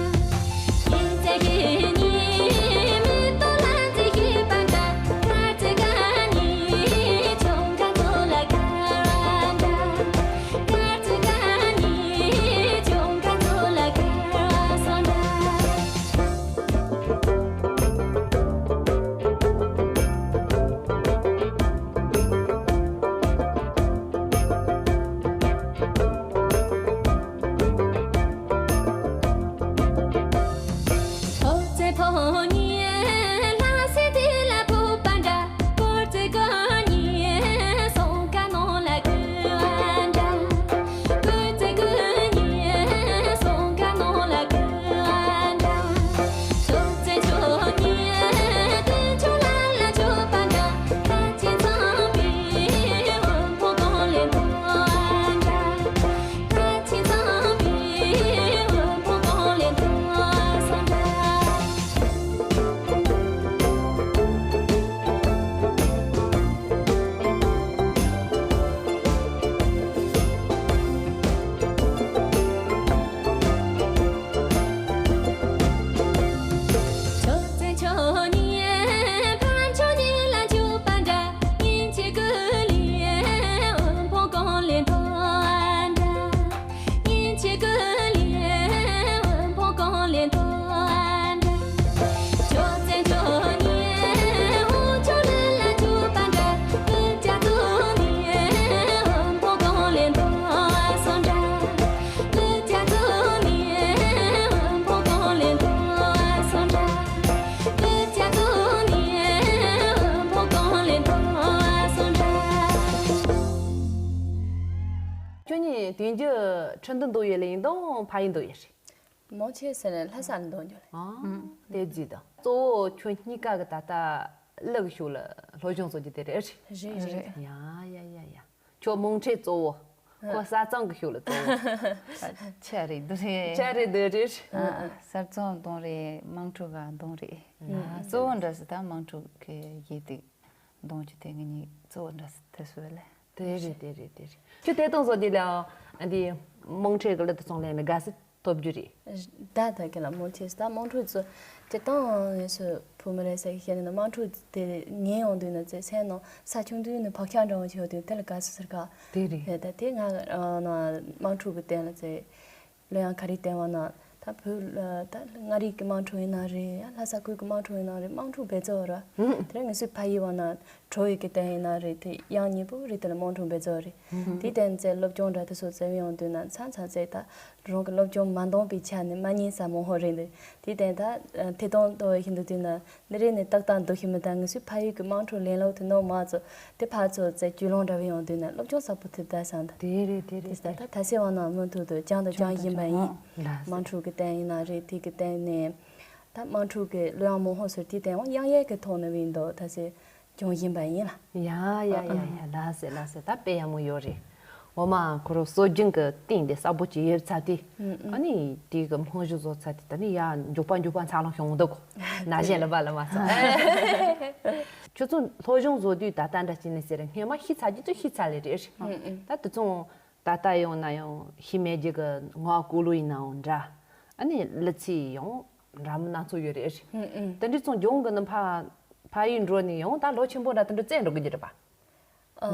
ཁྱོད་གཉིས་དོན་རྒྱུ་ཁྲི་འདུ་འདུག་ཡོད་ལེ་ཡིན་དང་ཕ་ཡིན་འདུག་ཡོད་རེད། མང་ཆེ་ཟེར་ནས་ལྷ་ས་ལ་འདུག་ཡོད་ལེ། ཨ། དེ་རྫིས་དང་གཙོ་བོ་ཁྱོད་གཉིས་ཀ་གི་ད་ལྟ་གླུ་གི་ཕྱོགས་ལ་སློབ་སྦྱོང་བཟོ་རྒྱུ་དེ་རེད། རེད་རེད། ཡ་ཡ་ཡ་ཡ། ཁྱོད་དམངས་ཁྲོད་གཙོ་བོ། ཁོ་ས་གཙང་གི་ཤུགས་ལ་གཙོ་བོ། ཆ་རེད་འདུག་རེད། ཆ་རེད་འདུག་རེད། ཨ། ས་གཙང་གཏོང་རེད། དམངས་ཁྲོད་ག་གཏོང་རེད། ཨ། གཙོ་བོ་འདྲ་ཟེར་ད་དམངས་ཁྲོད་གི་ཡིག་དེ་གཏོང་རྒྱུ་དེ་ངེད་གཉིས་གཙོ་བོ་འདྲ་ཟེར་དེ་སུ་ལས། དེ་རེད་དེ་རེད་དེ་རེད། ཁྱོད་དེ་གཏོང་བཟོ་དེ་ལ་ཨ་འདི་དམངས་ཁྲོད་གི་གླུ་དེ་ཚོང་ལེན་ལ་དགའ་སི། སློབ་རྒྱུ་རེད། ད་ད་གི་ལ་མོ་ཆེས་ད་དམངས་ཁྲོད་ཚོ་དེ་དང་ངེས་སུ་བུ་མོ་རེད་ཟེར་གི་ཤེས་ནས་དམངས་ཁྲོད་དེ་ཉན་ཡོང་དུས་ན་ཚེ་སེམས་ནང་ས་ཆུང་དུས་ནས་བག་ཆགས་འདྲ་བོ་ཞིག་ཡོད་དུས་དེ་ལ་དགའ་སི་ཟེར་ག་དེ་རེད། ད་དེ་ང་དམངས་ཁྲོད་གི་སྟེང་ལ་ཚེ་གླུ་དབྱངས་ག་རེ་བསྟན་པ་ན་ད་བོད་ད་མངའ་རིས་ཀྱི་དམངས་ཁྲོད་ཡིན་ན་རེད། ཡང་ལྷ་ས་ཁུལ་གྱི་དམངས་ཁྲོད་ཡིན་ན་རེད། དམངས་ཁྲོད་བེད་སྤྱོད་ར་དེ་རིང་ངེས་སུ་ཕ་ཡི་བ་ན། བྲོ་ཡི་གི་སྟེང་ཡིན་ན་རེད། དེ་དབྱངས་སྙན་པོ་རེད། དེ་ལ་དམངས་ཁྲོད་འབད་རྩོལ་རེད། དེ་སྟེང་ཚེ་སློབ་སྦྱོང་འདྲ་དེ་ཚོ་བཙལ་ཡོང་དུས་ན་མཚམས་མཚམས་ཚེ་ད་རང་གི་སློབ་སྦྱོང་མ་འདང་པའི་ཆ་ནས་མ་ཉན་ས་མང་ཧོ་རེད་འདུག་དེ་སྟེང་ད་ཐད་གཏོང་ཏོ་ཡི་ཤིན་ཏུ་དུས་ན་འདི་རེད་ནས་ཏག་ཏག་འདུག་ཤི་མི་ད་ངེས་སུ་ཕ་ཡུལ་གི་དམངས་ཁྲོད་ལེན་ལོག་དེ་ནོ་མ་ཚོ་དེ་ཕར་ཚོ་ཚེ་རྒྱུས་ལོང་འདྲ་བའི་ཡོང་དུས་ན་སློབ་སྦྱོང་ཟབ་པོ་ཐུབ་ད་བསམ་ད། དེ་རེད་དེ་རེད། ད་ད་ད་སེ་བ་ན་མུ་མཐུད་དུ་ཅང་དང་ཅང་བཞིན་པ་ཡིན། དམངས་ཁྲོད་གི་སྟེང་ཡིན་ན་རེད། དེ་གི་སྟེང་ནས་ད་དམངས་ཁྲོད་གི་གླུ་དབྱངས་མང་ཧོ་ཟེར་དེ་སྟེང་དབྱངས་ཡལ་གི་ཐོག་ནས་བིན་འདུག་ད་སེ། སྦྱོང་བཞིན་པ་ཡིན་ལ། ཡ་ཡ་ཡ་ཡ་ལ་ཟེ་ལ་ཟེ། ད་དཔེ་ཡག་མོ་ཡོད་རེད། འོ་མ་ཁོ་རང་སྲོལ་རྒྱུན་གྱི་སྟེང་དེ་གསལ་པོ་ཅིག་ཡོད་ཚ་དེ། ཨ་ནི་དེ་གི་སྨོན་གཞི་བཟོ་ཚ་དེ་ད་ནི་ཡ་མགྱོགས་པ་མགྱོགས་པ་འཚར་ལོངས་བྱུང་འདུག་ན་གཞན་ལ་བ་ལ་མ་ཚ། ཁྱོད་ཚོ་སློབ་སྦྱོང་བཟོ་དུས་ད་ལྟ་འདྲ་ཅིག་ནས་ཟེར་སྔས་མ་ཤི་ཚ་རྒྱུ་ཚོ་ཤི་ཚ་ལེ་རེད། ད་དེ་ཚོ་ད་ལྟ་ཡོང་ན་ཡང་ཤི་མེད་རྒྱུ་གི་ངག་ཀུ་ལུ་ཡིན་ནའང་འདྲ། ཨ་ནི་ལི་ཚི་ཡང་འདྲ་མི་སྣ་ཚོ་ཡོད་རེད། དེ་འདྲའི་ཚོ་འབྱུང་གི་ནི་ཕ་ཕ་ཡུལ་འགྲོ་ནས་ཡང་ད་ལོ་ཆེན་པོ་འདྲ་དེ་འདྲ་བཙལ་འགྲོ་གི་རེད་པ།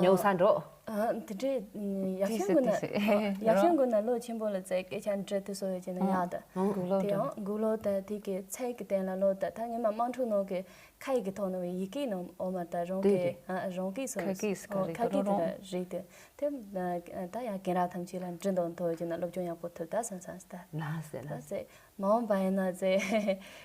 ཉོ་ས་འགྲོ། ཨ་དེ་འདྲའི་ཡག་ཤོས་དགོས་ན་ཡག་ཤོས་དགོས་ན་ལོ་ཆེན་པོ་ལ་བཙལ་སྐད་ཆ་འདྲི་དེ་སོ་ཡོད་ཀྱི་ན་ཡག་ད། དེ་ཡང་གུ་ལོ་ད་དེ་གི་ཚད་ཀྱི་སྟེང་ལ་ལོ་ད་ད་ངས་མ་དམངས་ཁྲོད་ནང་གི་ཁ་ཡི་གི་ཐོག་ནས་ཡི་གེ་ནང་འོ་མ་ད་རང་གི་རང་གི་སོ་ཁ་གི་སི་ཁ་རེད་ཁ་གི་དེ་ད་རིག་དེ་དེ་ད་ཡང་རྒན་རབས་ཐམས་ཅད་ལ་འདྲི་འདོན་ཐོག་ཡོད་ཀྱི་ན་སློབ་སྦྱོང་ཡག་པོ་ཐུབ་ད་བསམ་བསམ་ད། ལ་ཟེ་ལ་ཟེ། མ་འོངས་པ་ཡིན་ན་ཚེ་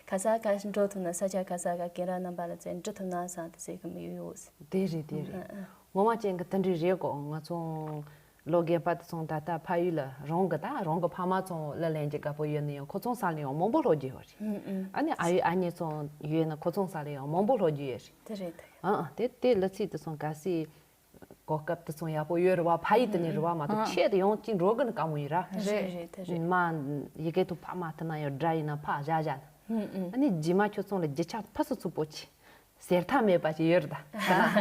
ག་ས་ག་འགྲོ་ཐུབ་ན་ས་ཆ་ག་ས་ག་རྒན་རབས་རྣམ་པ་ལ་ཚེ་འདྲི་ཐུབ་ན་བསམ་དེ་ཟེར་གི་མི་ཡོད་ཡོད། དེ་རེད་དེ་རེད། ངོ་མ་ཅན་གི་དེ་འདྲ་རེད་གོ། ང་ཚོ་ལོ་རྒན་པ་དེ་ཚོ་ད་ལྟ་ཕ་ཡུལ་ལ་རང་གི་ད་རང་གི་ཕ་མ་ཚོ་ལ་ལེན་གྱི་དགའ་པོ་ཡོད་ན་ཡང་ཁོ་ཚོ་ས་ལ་ཡང་མང་པོ་ལྷོ་རྒྱུ་ཡོད་རེད། ཨ་ནི་ཨ་ཡུ་ཨ་ཉེ་ཚོ་ཡོད་ན་ཁོ་ཚོ་ས་ལ་ཡང་མང་པོ་ལྷོ་རྒྱུ་ཡོད་རེད། དེ་རེད་དེ། ཨ་ཨ་དེ་དེ་ལ་ཚིག་དེ་ཚོ་ག་སི། གོ་སྐབས་དེ་ཚོ་ཡག་པོ་ཡོད་རེད་བ། ཕ་ཡུལ་དེ་ནས་རེད་བ་མ་གཏོགས་ཆེད་དུ་ཡོང་ཅིག་འགྲོ་གི་ནི་དཀའ་མོ་ཡིན་ར། རེད་རེད་དེ་རེད། མ་ཡི་གེ་ཐུག་ཕ་མ་དེ་ན་ཡོད་འདྲ་ཡིན་ན་ཕ་བཞག་བཞག་ནི། ཨ་ནི་རྗེས་མ་ཁྱོད་ཚོ་ལ་རྒྱུ་ཆ་ཕ་སུ་ཚུགས་པོ་ཆེ། ཟེར་ཐབས་མེད་པ་ཅིག་ཡོད་རེད་ད།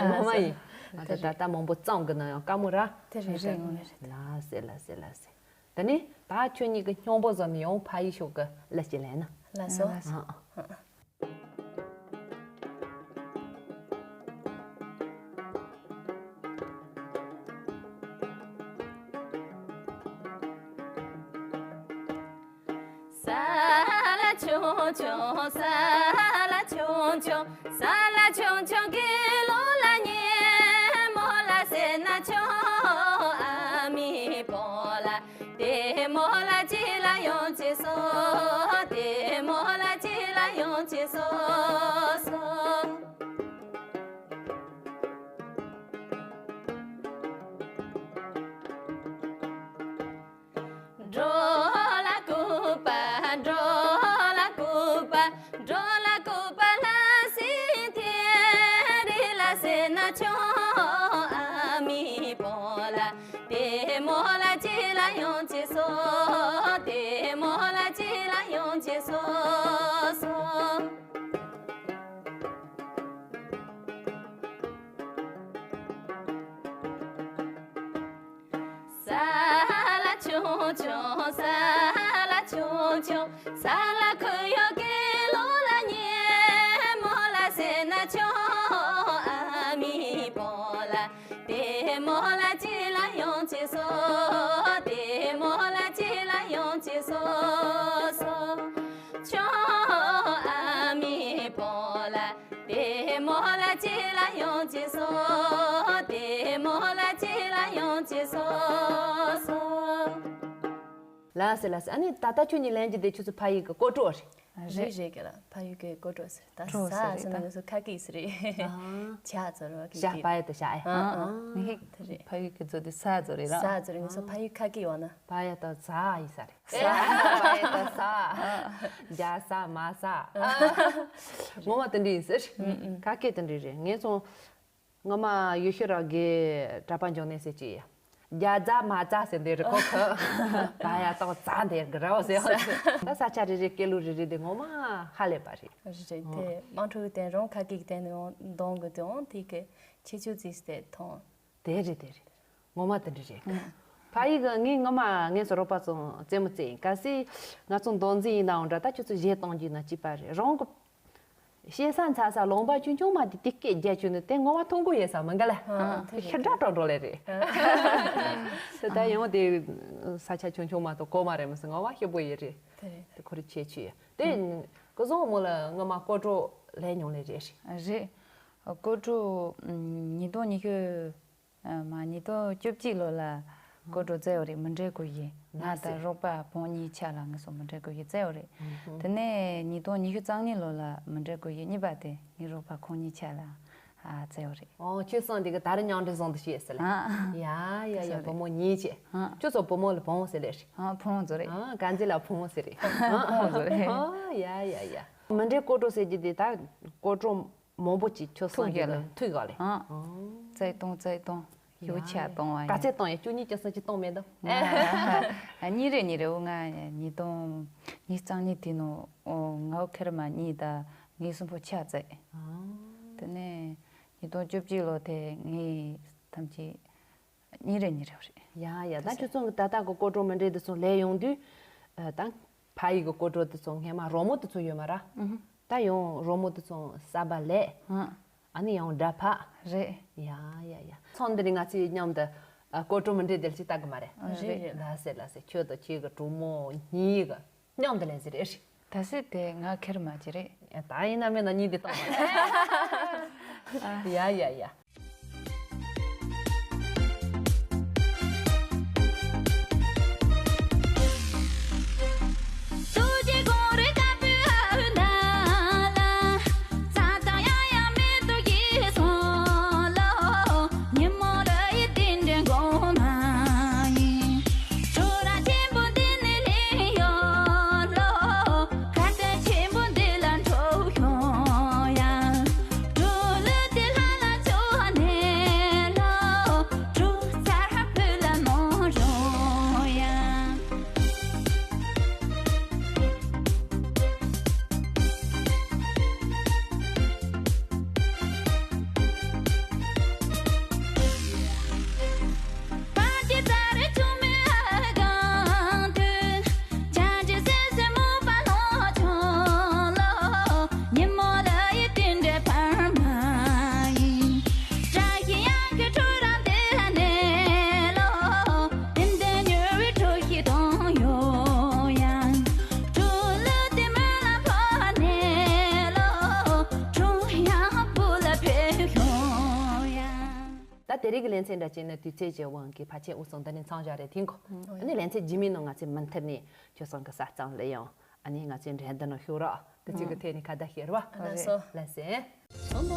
ངོ་མ་ཡིན། ད་ད་ད་མང་པོ་བཙོང་གི་ན་ཡང་དཀའ་མོ་ར། དེ་རེད་དེ་ངོ་མ་རེད། ལ་ཟེ་ལ་ཟེ་ལ་ཟེ། ད་ནི་ད་ཁྱོད་གཉིས་ཀྱི་སྙོང་པོ་བཟོ་ནི་ཡང་ཕ་ཡུལ་ཤོག་གི་ལ་ཅི་ལན་ན། ལ་སོ། ཨ་ཨ། ས་ལ་ཆུང་ཆུང་ས་ལ་ཆུང་ཆུང་ས་ལ་ཆུང་ཆུང་གི་ལོ་ལ་ཉེ་མོ་ལ་སེ་ན་ཆུང་ཨ་མི་པོ་ལ། དེ་མོ་ལ་ཅི་ལ་ཡོང་ཅི་སོ། དེ་མོ་ལ་ཅི་ལ་ཡོང་ཅི་སོ་སོ། འགྲོ་ལ་སྐུད་པ་འགྲོ་ལ་སྐུད་པ། འགྲོ་ལ་སྐུད་པ་ལ་སི་ཐེ་རི་ལ་སེ་ན་ཆུང་ཨ་མི་པོ་ལ། དེ་མོ་ལ་ཅི་ལ་ཡོང་ཅི་སོ། དེ་མོ་ལ་ཅི་ལ་ཡོང་ཅི་སོ་སོ། ས་ལ་ཆུང་ཆུང་ས་ལ་ཆུང་ཆུང་ས་ལ་ཁུ་ཡོ་གེ་ལོ་ལ་ཉེ་མོ་ལ་སེ་ན་ཆུང་ཨ་མི་པོ་ལ། དེ་མོ་ལ་ཅི་ལ་ཡོང་ཅི་སོ། དེ་མོ་ལ་ཅི་ལ་ཡོང་ཅི་སོ་སོ། ཆུང་ཨ་མི་པོ་ལ། དེ་མོ་ལ་ཅི་ལ་ཡོང་ཅི་སོ། དེ་མོ་ལ་ཅི་ལ་ཡོང་ཅི་སོ་སོ། ལ་སེ་ལ་སེ། ཨ་ནི་ད་ལྟ་ཁྱོད་གཉིས་ལེན་གྱི་དེ་ཁྱོད་ཚོ་ཕ་ཡུལ་གྱི་སྐོར་བྲོ་རེད། རེད་རེད་གི་ལ་ཕ་ཡུལ་གྱི་སྐོར་བྲོ་ཟེར་ད་བྲོ་ཟ་ཟེར་ཟེར་ན་ང་ཚོ་ཁ་སྐད་ཟེར་རེད། ཨ་ཇ་ཚོ་རེད་བ་ཞ་པ་ཡ་ད་ཞ་ཨེ། ཨ་ཨ་ཨ་ངས་དེ་རེད། ཕ་ཡུལ་གྱི་ཚོ་དེ་ས་ཚོ་རེད་ལ། ས་ཚོ་རེད། ང་ཚོ་ཕ་ཡུལ་ཁ་སྐད་བ་ན། པ་ཡ་ད་ཟ་ཡིན་ས་རེད། ས་པ་ཡ་ད་ཟ། རྒྱ་ཟ་མ་ཟ། ངོ་མ་དེ་འདྲ་ཡིན་ཟེར། ཁ་སྐད་དེ་འདྲ་རེད། ངས་སོང་། ངོ་མ་ཡུལ་ཤུལ་ར་གི་གྲྭ་པ་འཇོག་གནས་ཟེར་གྱི་ཡ། རྒྱ་ཛ་མ་ཛ་ཟེར་འདི་རི་ཁོ་ཁ། ད་ཡ་ཏོག་ཛ་འདི་གི་ར་བ་ཟེར་བ་ཟེར། ད་ས་ཆ་རེ་རེ་སྐད་ལུགས་རེ་རེ་འདི་ངོ་མ་ཧ་ལས་པ་རེད། རེད་རེད། དེ་དམངས་ཁྲོད་དེ་རང་ཁ་སྐད་དེ་ནི་འོང་གདོང་གི་དེ་འོང་དེ་གི་ཁྱེད་ཆོས་རྩིས་ཏེ་མཐོང་། དེ་རེད་དེ་རེད། ངོ་མ་དེ་འདྲ་རེད། ཕ་ཡུལ་གི་ངའི་ངོ་མ་ངས་སུ་རོགས་པ་ཚོ་རྩེད་མོ་རྩེ་ཡིན། གལ་སྲིད་ང་ཚོ་མདོ་འཛིན་ཡིན་ནའང་འདྲ། ད་ཁྱོད་ཚོ་གཞས་གཏོང་རྒྱུ་ན་ཅི་པ་རེད། རང་གི་ཤེས་ས་འཚལ་ས་ལུང་པ་ཆུང་ཆུང་མ་དེ་དེ་སྐད་རྒྱག་བཅུག་ནས་དེ་ངོ་མ་མཐོང་གི་ཡོད་ས་མི་འགའ་ལ། ཨ། དེ་ཤི་དྲག་དྲག་འགྲོ་ལེ་རེད། དེ་ད་ཡང་དེ་ས་ཆ་ཆུང་ཆུང་མ་གཏོགས་གོ་མ་རེད། མི་སྲིད་ངོ་མ་ཞིབ་པོ་ཡོད་རེད། དེ་རེད། དེ་ཁོ་རེ་ཆེ་ཆེ་ཡོད་དེ། ཀུ་བཟང་མོ་ལ་ངོ་མ་སྐོར་བྲོ་ལས་མྱོང་ལེ་རེད། རེད། སྐོར་བྲོ་ཉིས་སྟོང་ཉི་ཤུ། ཨ་མ། ཉིས་སྟོང་བཅུ་གཅིག་ལོ་ལ་སྐོར་བྲོ་རྩེ་བ་རེད། མི་འདྲའི་སྐུ་ཡི་ང་དང་རོགས་པ་བུ་མོ་གཉིས་ཆ་ལ་ངེད་ཚོ་མི་འདྲའི་སྐུ་ཡི་རྩེ་བ་རེད། དེ་ནས་ཉིས་སྟོང་ཉི་ཤུ་རྩ་གཉིས་ལོ་ལ་མི་འདྲའི་སྐུ་ཡི་གཉིས་པ་དེ་ངའི་རོགས་པ་ཁོང་གཉིས་ཆ་ལ་ཨ་རྩེ་བ་རེད། ཨོ། ཁྱོད་སང་དེ་ག་ད་རེ་མྱང་འདྲེ་བཟང་དུ་བྱས་ཟེར་ལ། ཨ། ཡ་ཡ་ཡ། བུ་མོ་གཉིས་བྱས། ཨ། ཁྱོད་ཚོ་བུ་མོ་ལ་བུ་མོ་ཟེར་ལེ་རེད། ཨ། བུ་མོ་ཚོ་རེད། ཨ། ག་འཛི་ལ་བུ་མོ་ཟེར་རེད། ཨ། བུ་མོ་ཚོ་རེད། ཨ། ཡ་ཡ་ཡ། མི་འདྲའི་སྐོར་བྲོ་ཟེར་རྒྱུ་དེ་ད་སྐོར་བྲོ་མང་པོ་ཅིག་ཁྱོད་སང་གི་ལ་ཐུག་ག་ལེ། ཨ། རྩེ་གཏོང་རྩེ་གཏོང་ཡོ་ཆ་གཏོང་བ་ཡིན། ག་ཚད་གཏོང་ཡ། བཅུ་གཉིས་བཅུ་གསུམ་ཅིག་གཏོང་མེད་དམ། ང་གཉིས་རེ་གཉིས་རེ། འོ། ང་ཉིས་སྟོང་ཉི་ཤུ་རྩ་གཉིས་དེ་ནོ། ཨོ། ང་འོ་ཁེར་མ་གཉིས་དང་ངའི་གསུམ་པོ་ཆ་རྩེ། ཨ། དེ་ནས་ཉིས་སྟོང་བཅུ་གཅིག་ལོ་དེ་ངའི་ཐམས་ཅད་གཉིས་རེ་གཉིས་རེ་རེད། ཡ་ཡ། ད་ཁྱོད་ཚོ་གི་ད་ལྟ་གི་སྐོར་བྲོ་མི་འདྲ་དེ་ཚོ་ལས་ཡོང་དུས། ཨ། ད་ཕ་ཡུལ་གི་སྐོར་བྲོ་དེ་ཚོ་སྔས་མ་རོལ་མོ་དེ་ཚོ་ཡོད་མ་ར། ཨུ་ཧུ། ད་ཡང་རོལ་མོ་དེ་ཚོ་གསར་པ་ལས། ཨ། ཨ་ནི་ཡང་སྒྲ་ཕབ། རེད། ཡ་ཡ་ཡ། ཚང་འདི་ནི་ང་ཚོའི་མཉམ་དུ་ཨ་སྐོར་བྲོ་མི་འདྲ་དེ་ལ་ཅིག་ལྟ་གི་མ་རེད། རེད་རེད། ལ་སེ་ལ་སེ། ཁྱོད་དང་ཁྱེད་ཀྱི་གྲོགས་མོ་གཉིས་ཀྱི་མཉམ་དུ་ལེན་ཟེར་རེད། ད་སེ་དེ་ང་ཁེར་མ་ཅི་རེད། ད་ཡིན་ན་མིན་ན་གཉིས་དེ་བཏང་བ་རེད། ཡ་ཡ་ཡ། ད་དེ་རིང་གི་ལེ་ཚན་འདྲ་བྱས་ན་དུས་ཚོད་ཀྱི་དབང་གིས་ཕལ་ཆེར་འུ་ཚང་འདི་ནས་མཚམས་བཞག་རེད། ཐེངས་གོ། ཨ་ནི་ལེ་ཚན་རྗེས་མའི་ནང་ང་ཚོས་མུ་མཐུད་ནས་ཁྱོད་ཚང་གི་ས་གཙང་ལ་ཡང་ཨ་ནི་ང་ཚོའི་འགྲན་བསྡུར་ནང་ཞུགས་རོགས། དེ་ཚོ་གི་ཐད་ནས་ཁ་བརྡ་བྱེད་རོགས། ལགས་སོ། ལགས་སོ།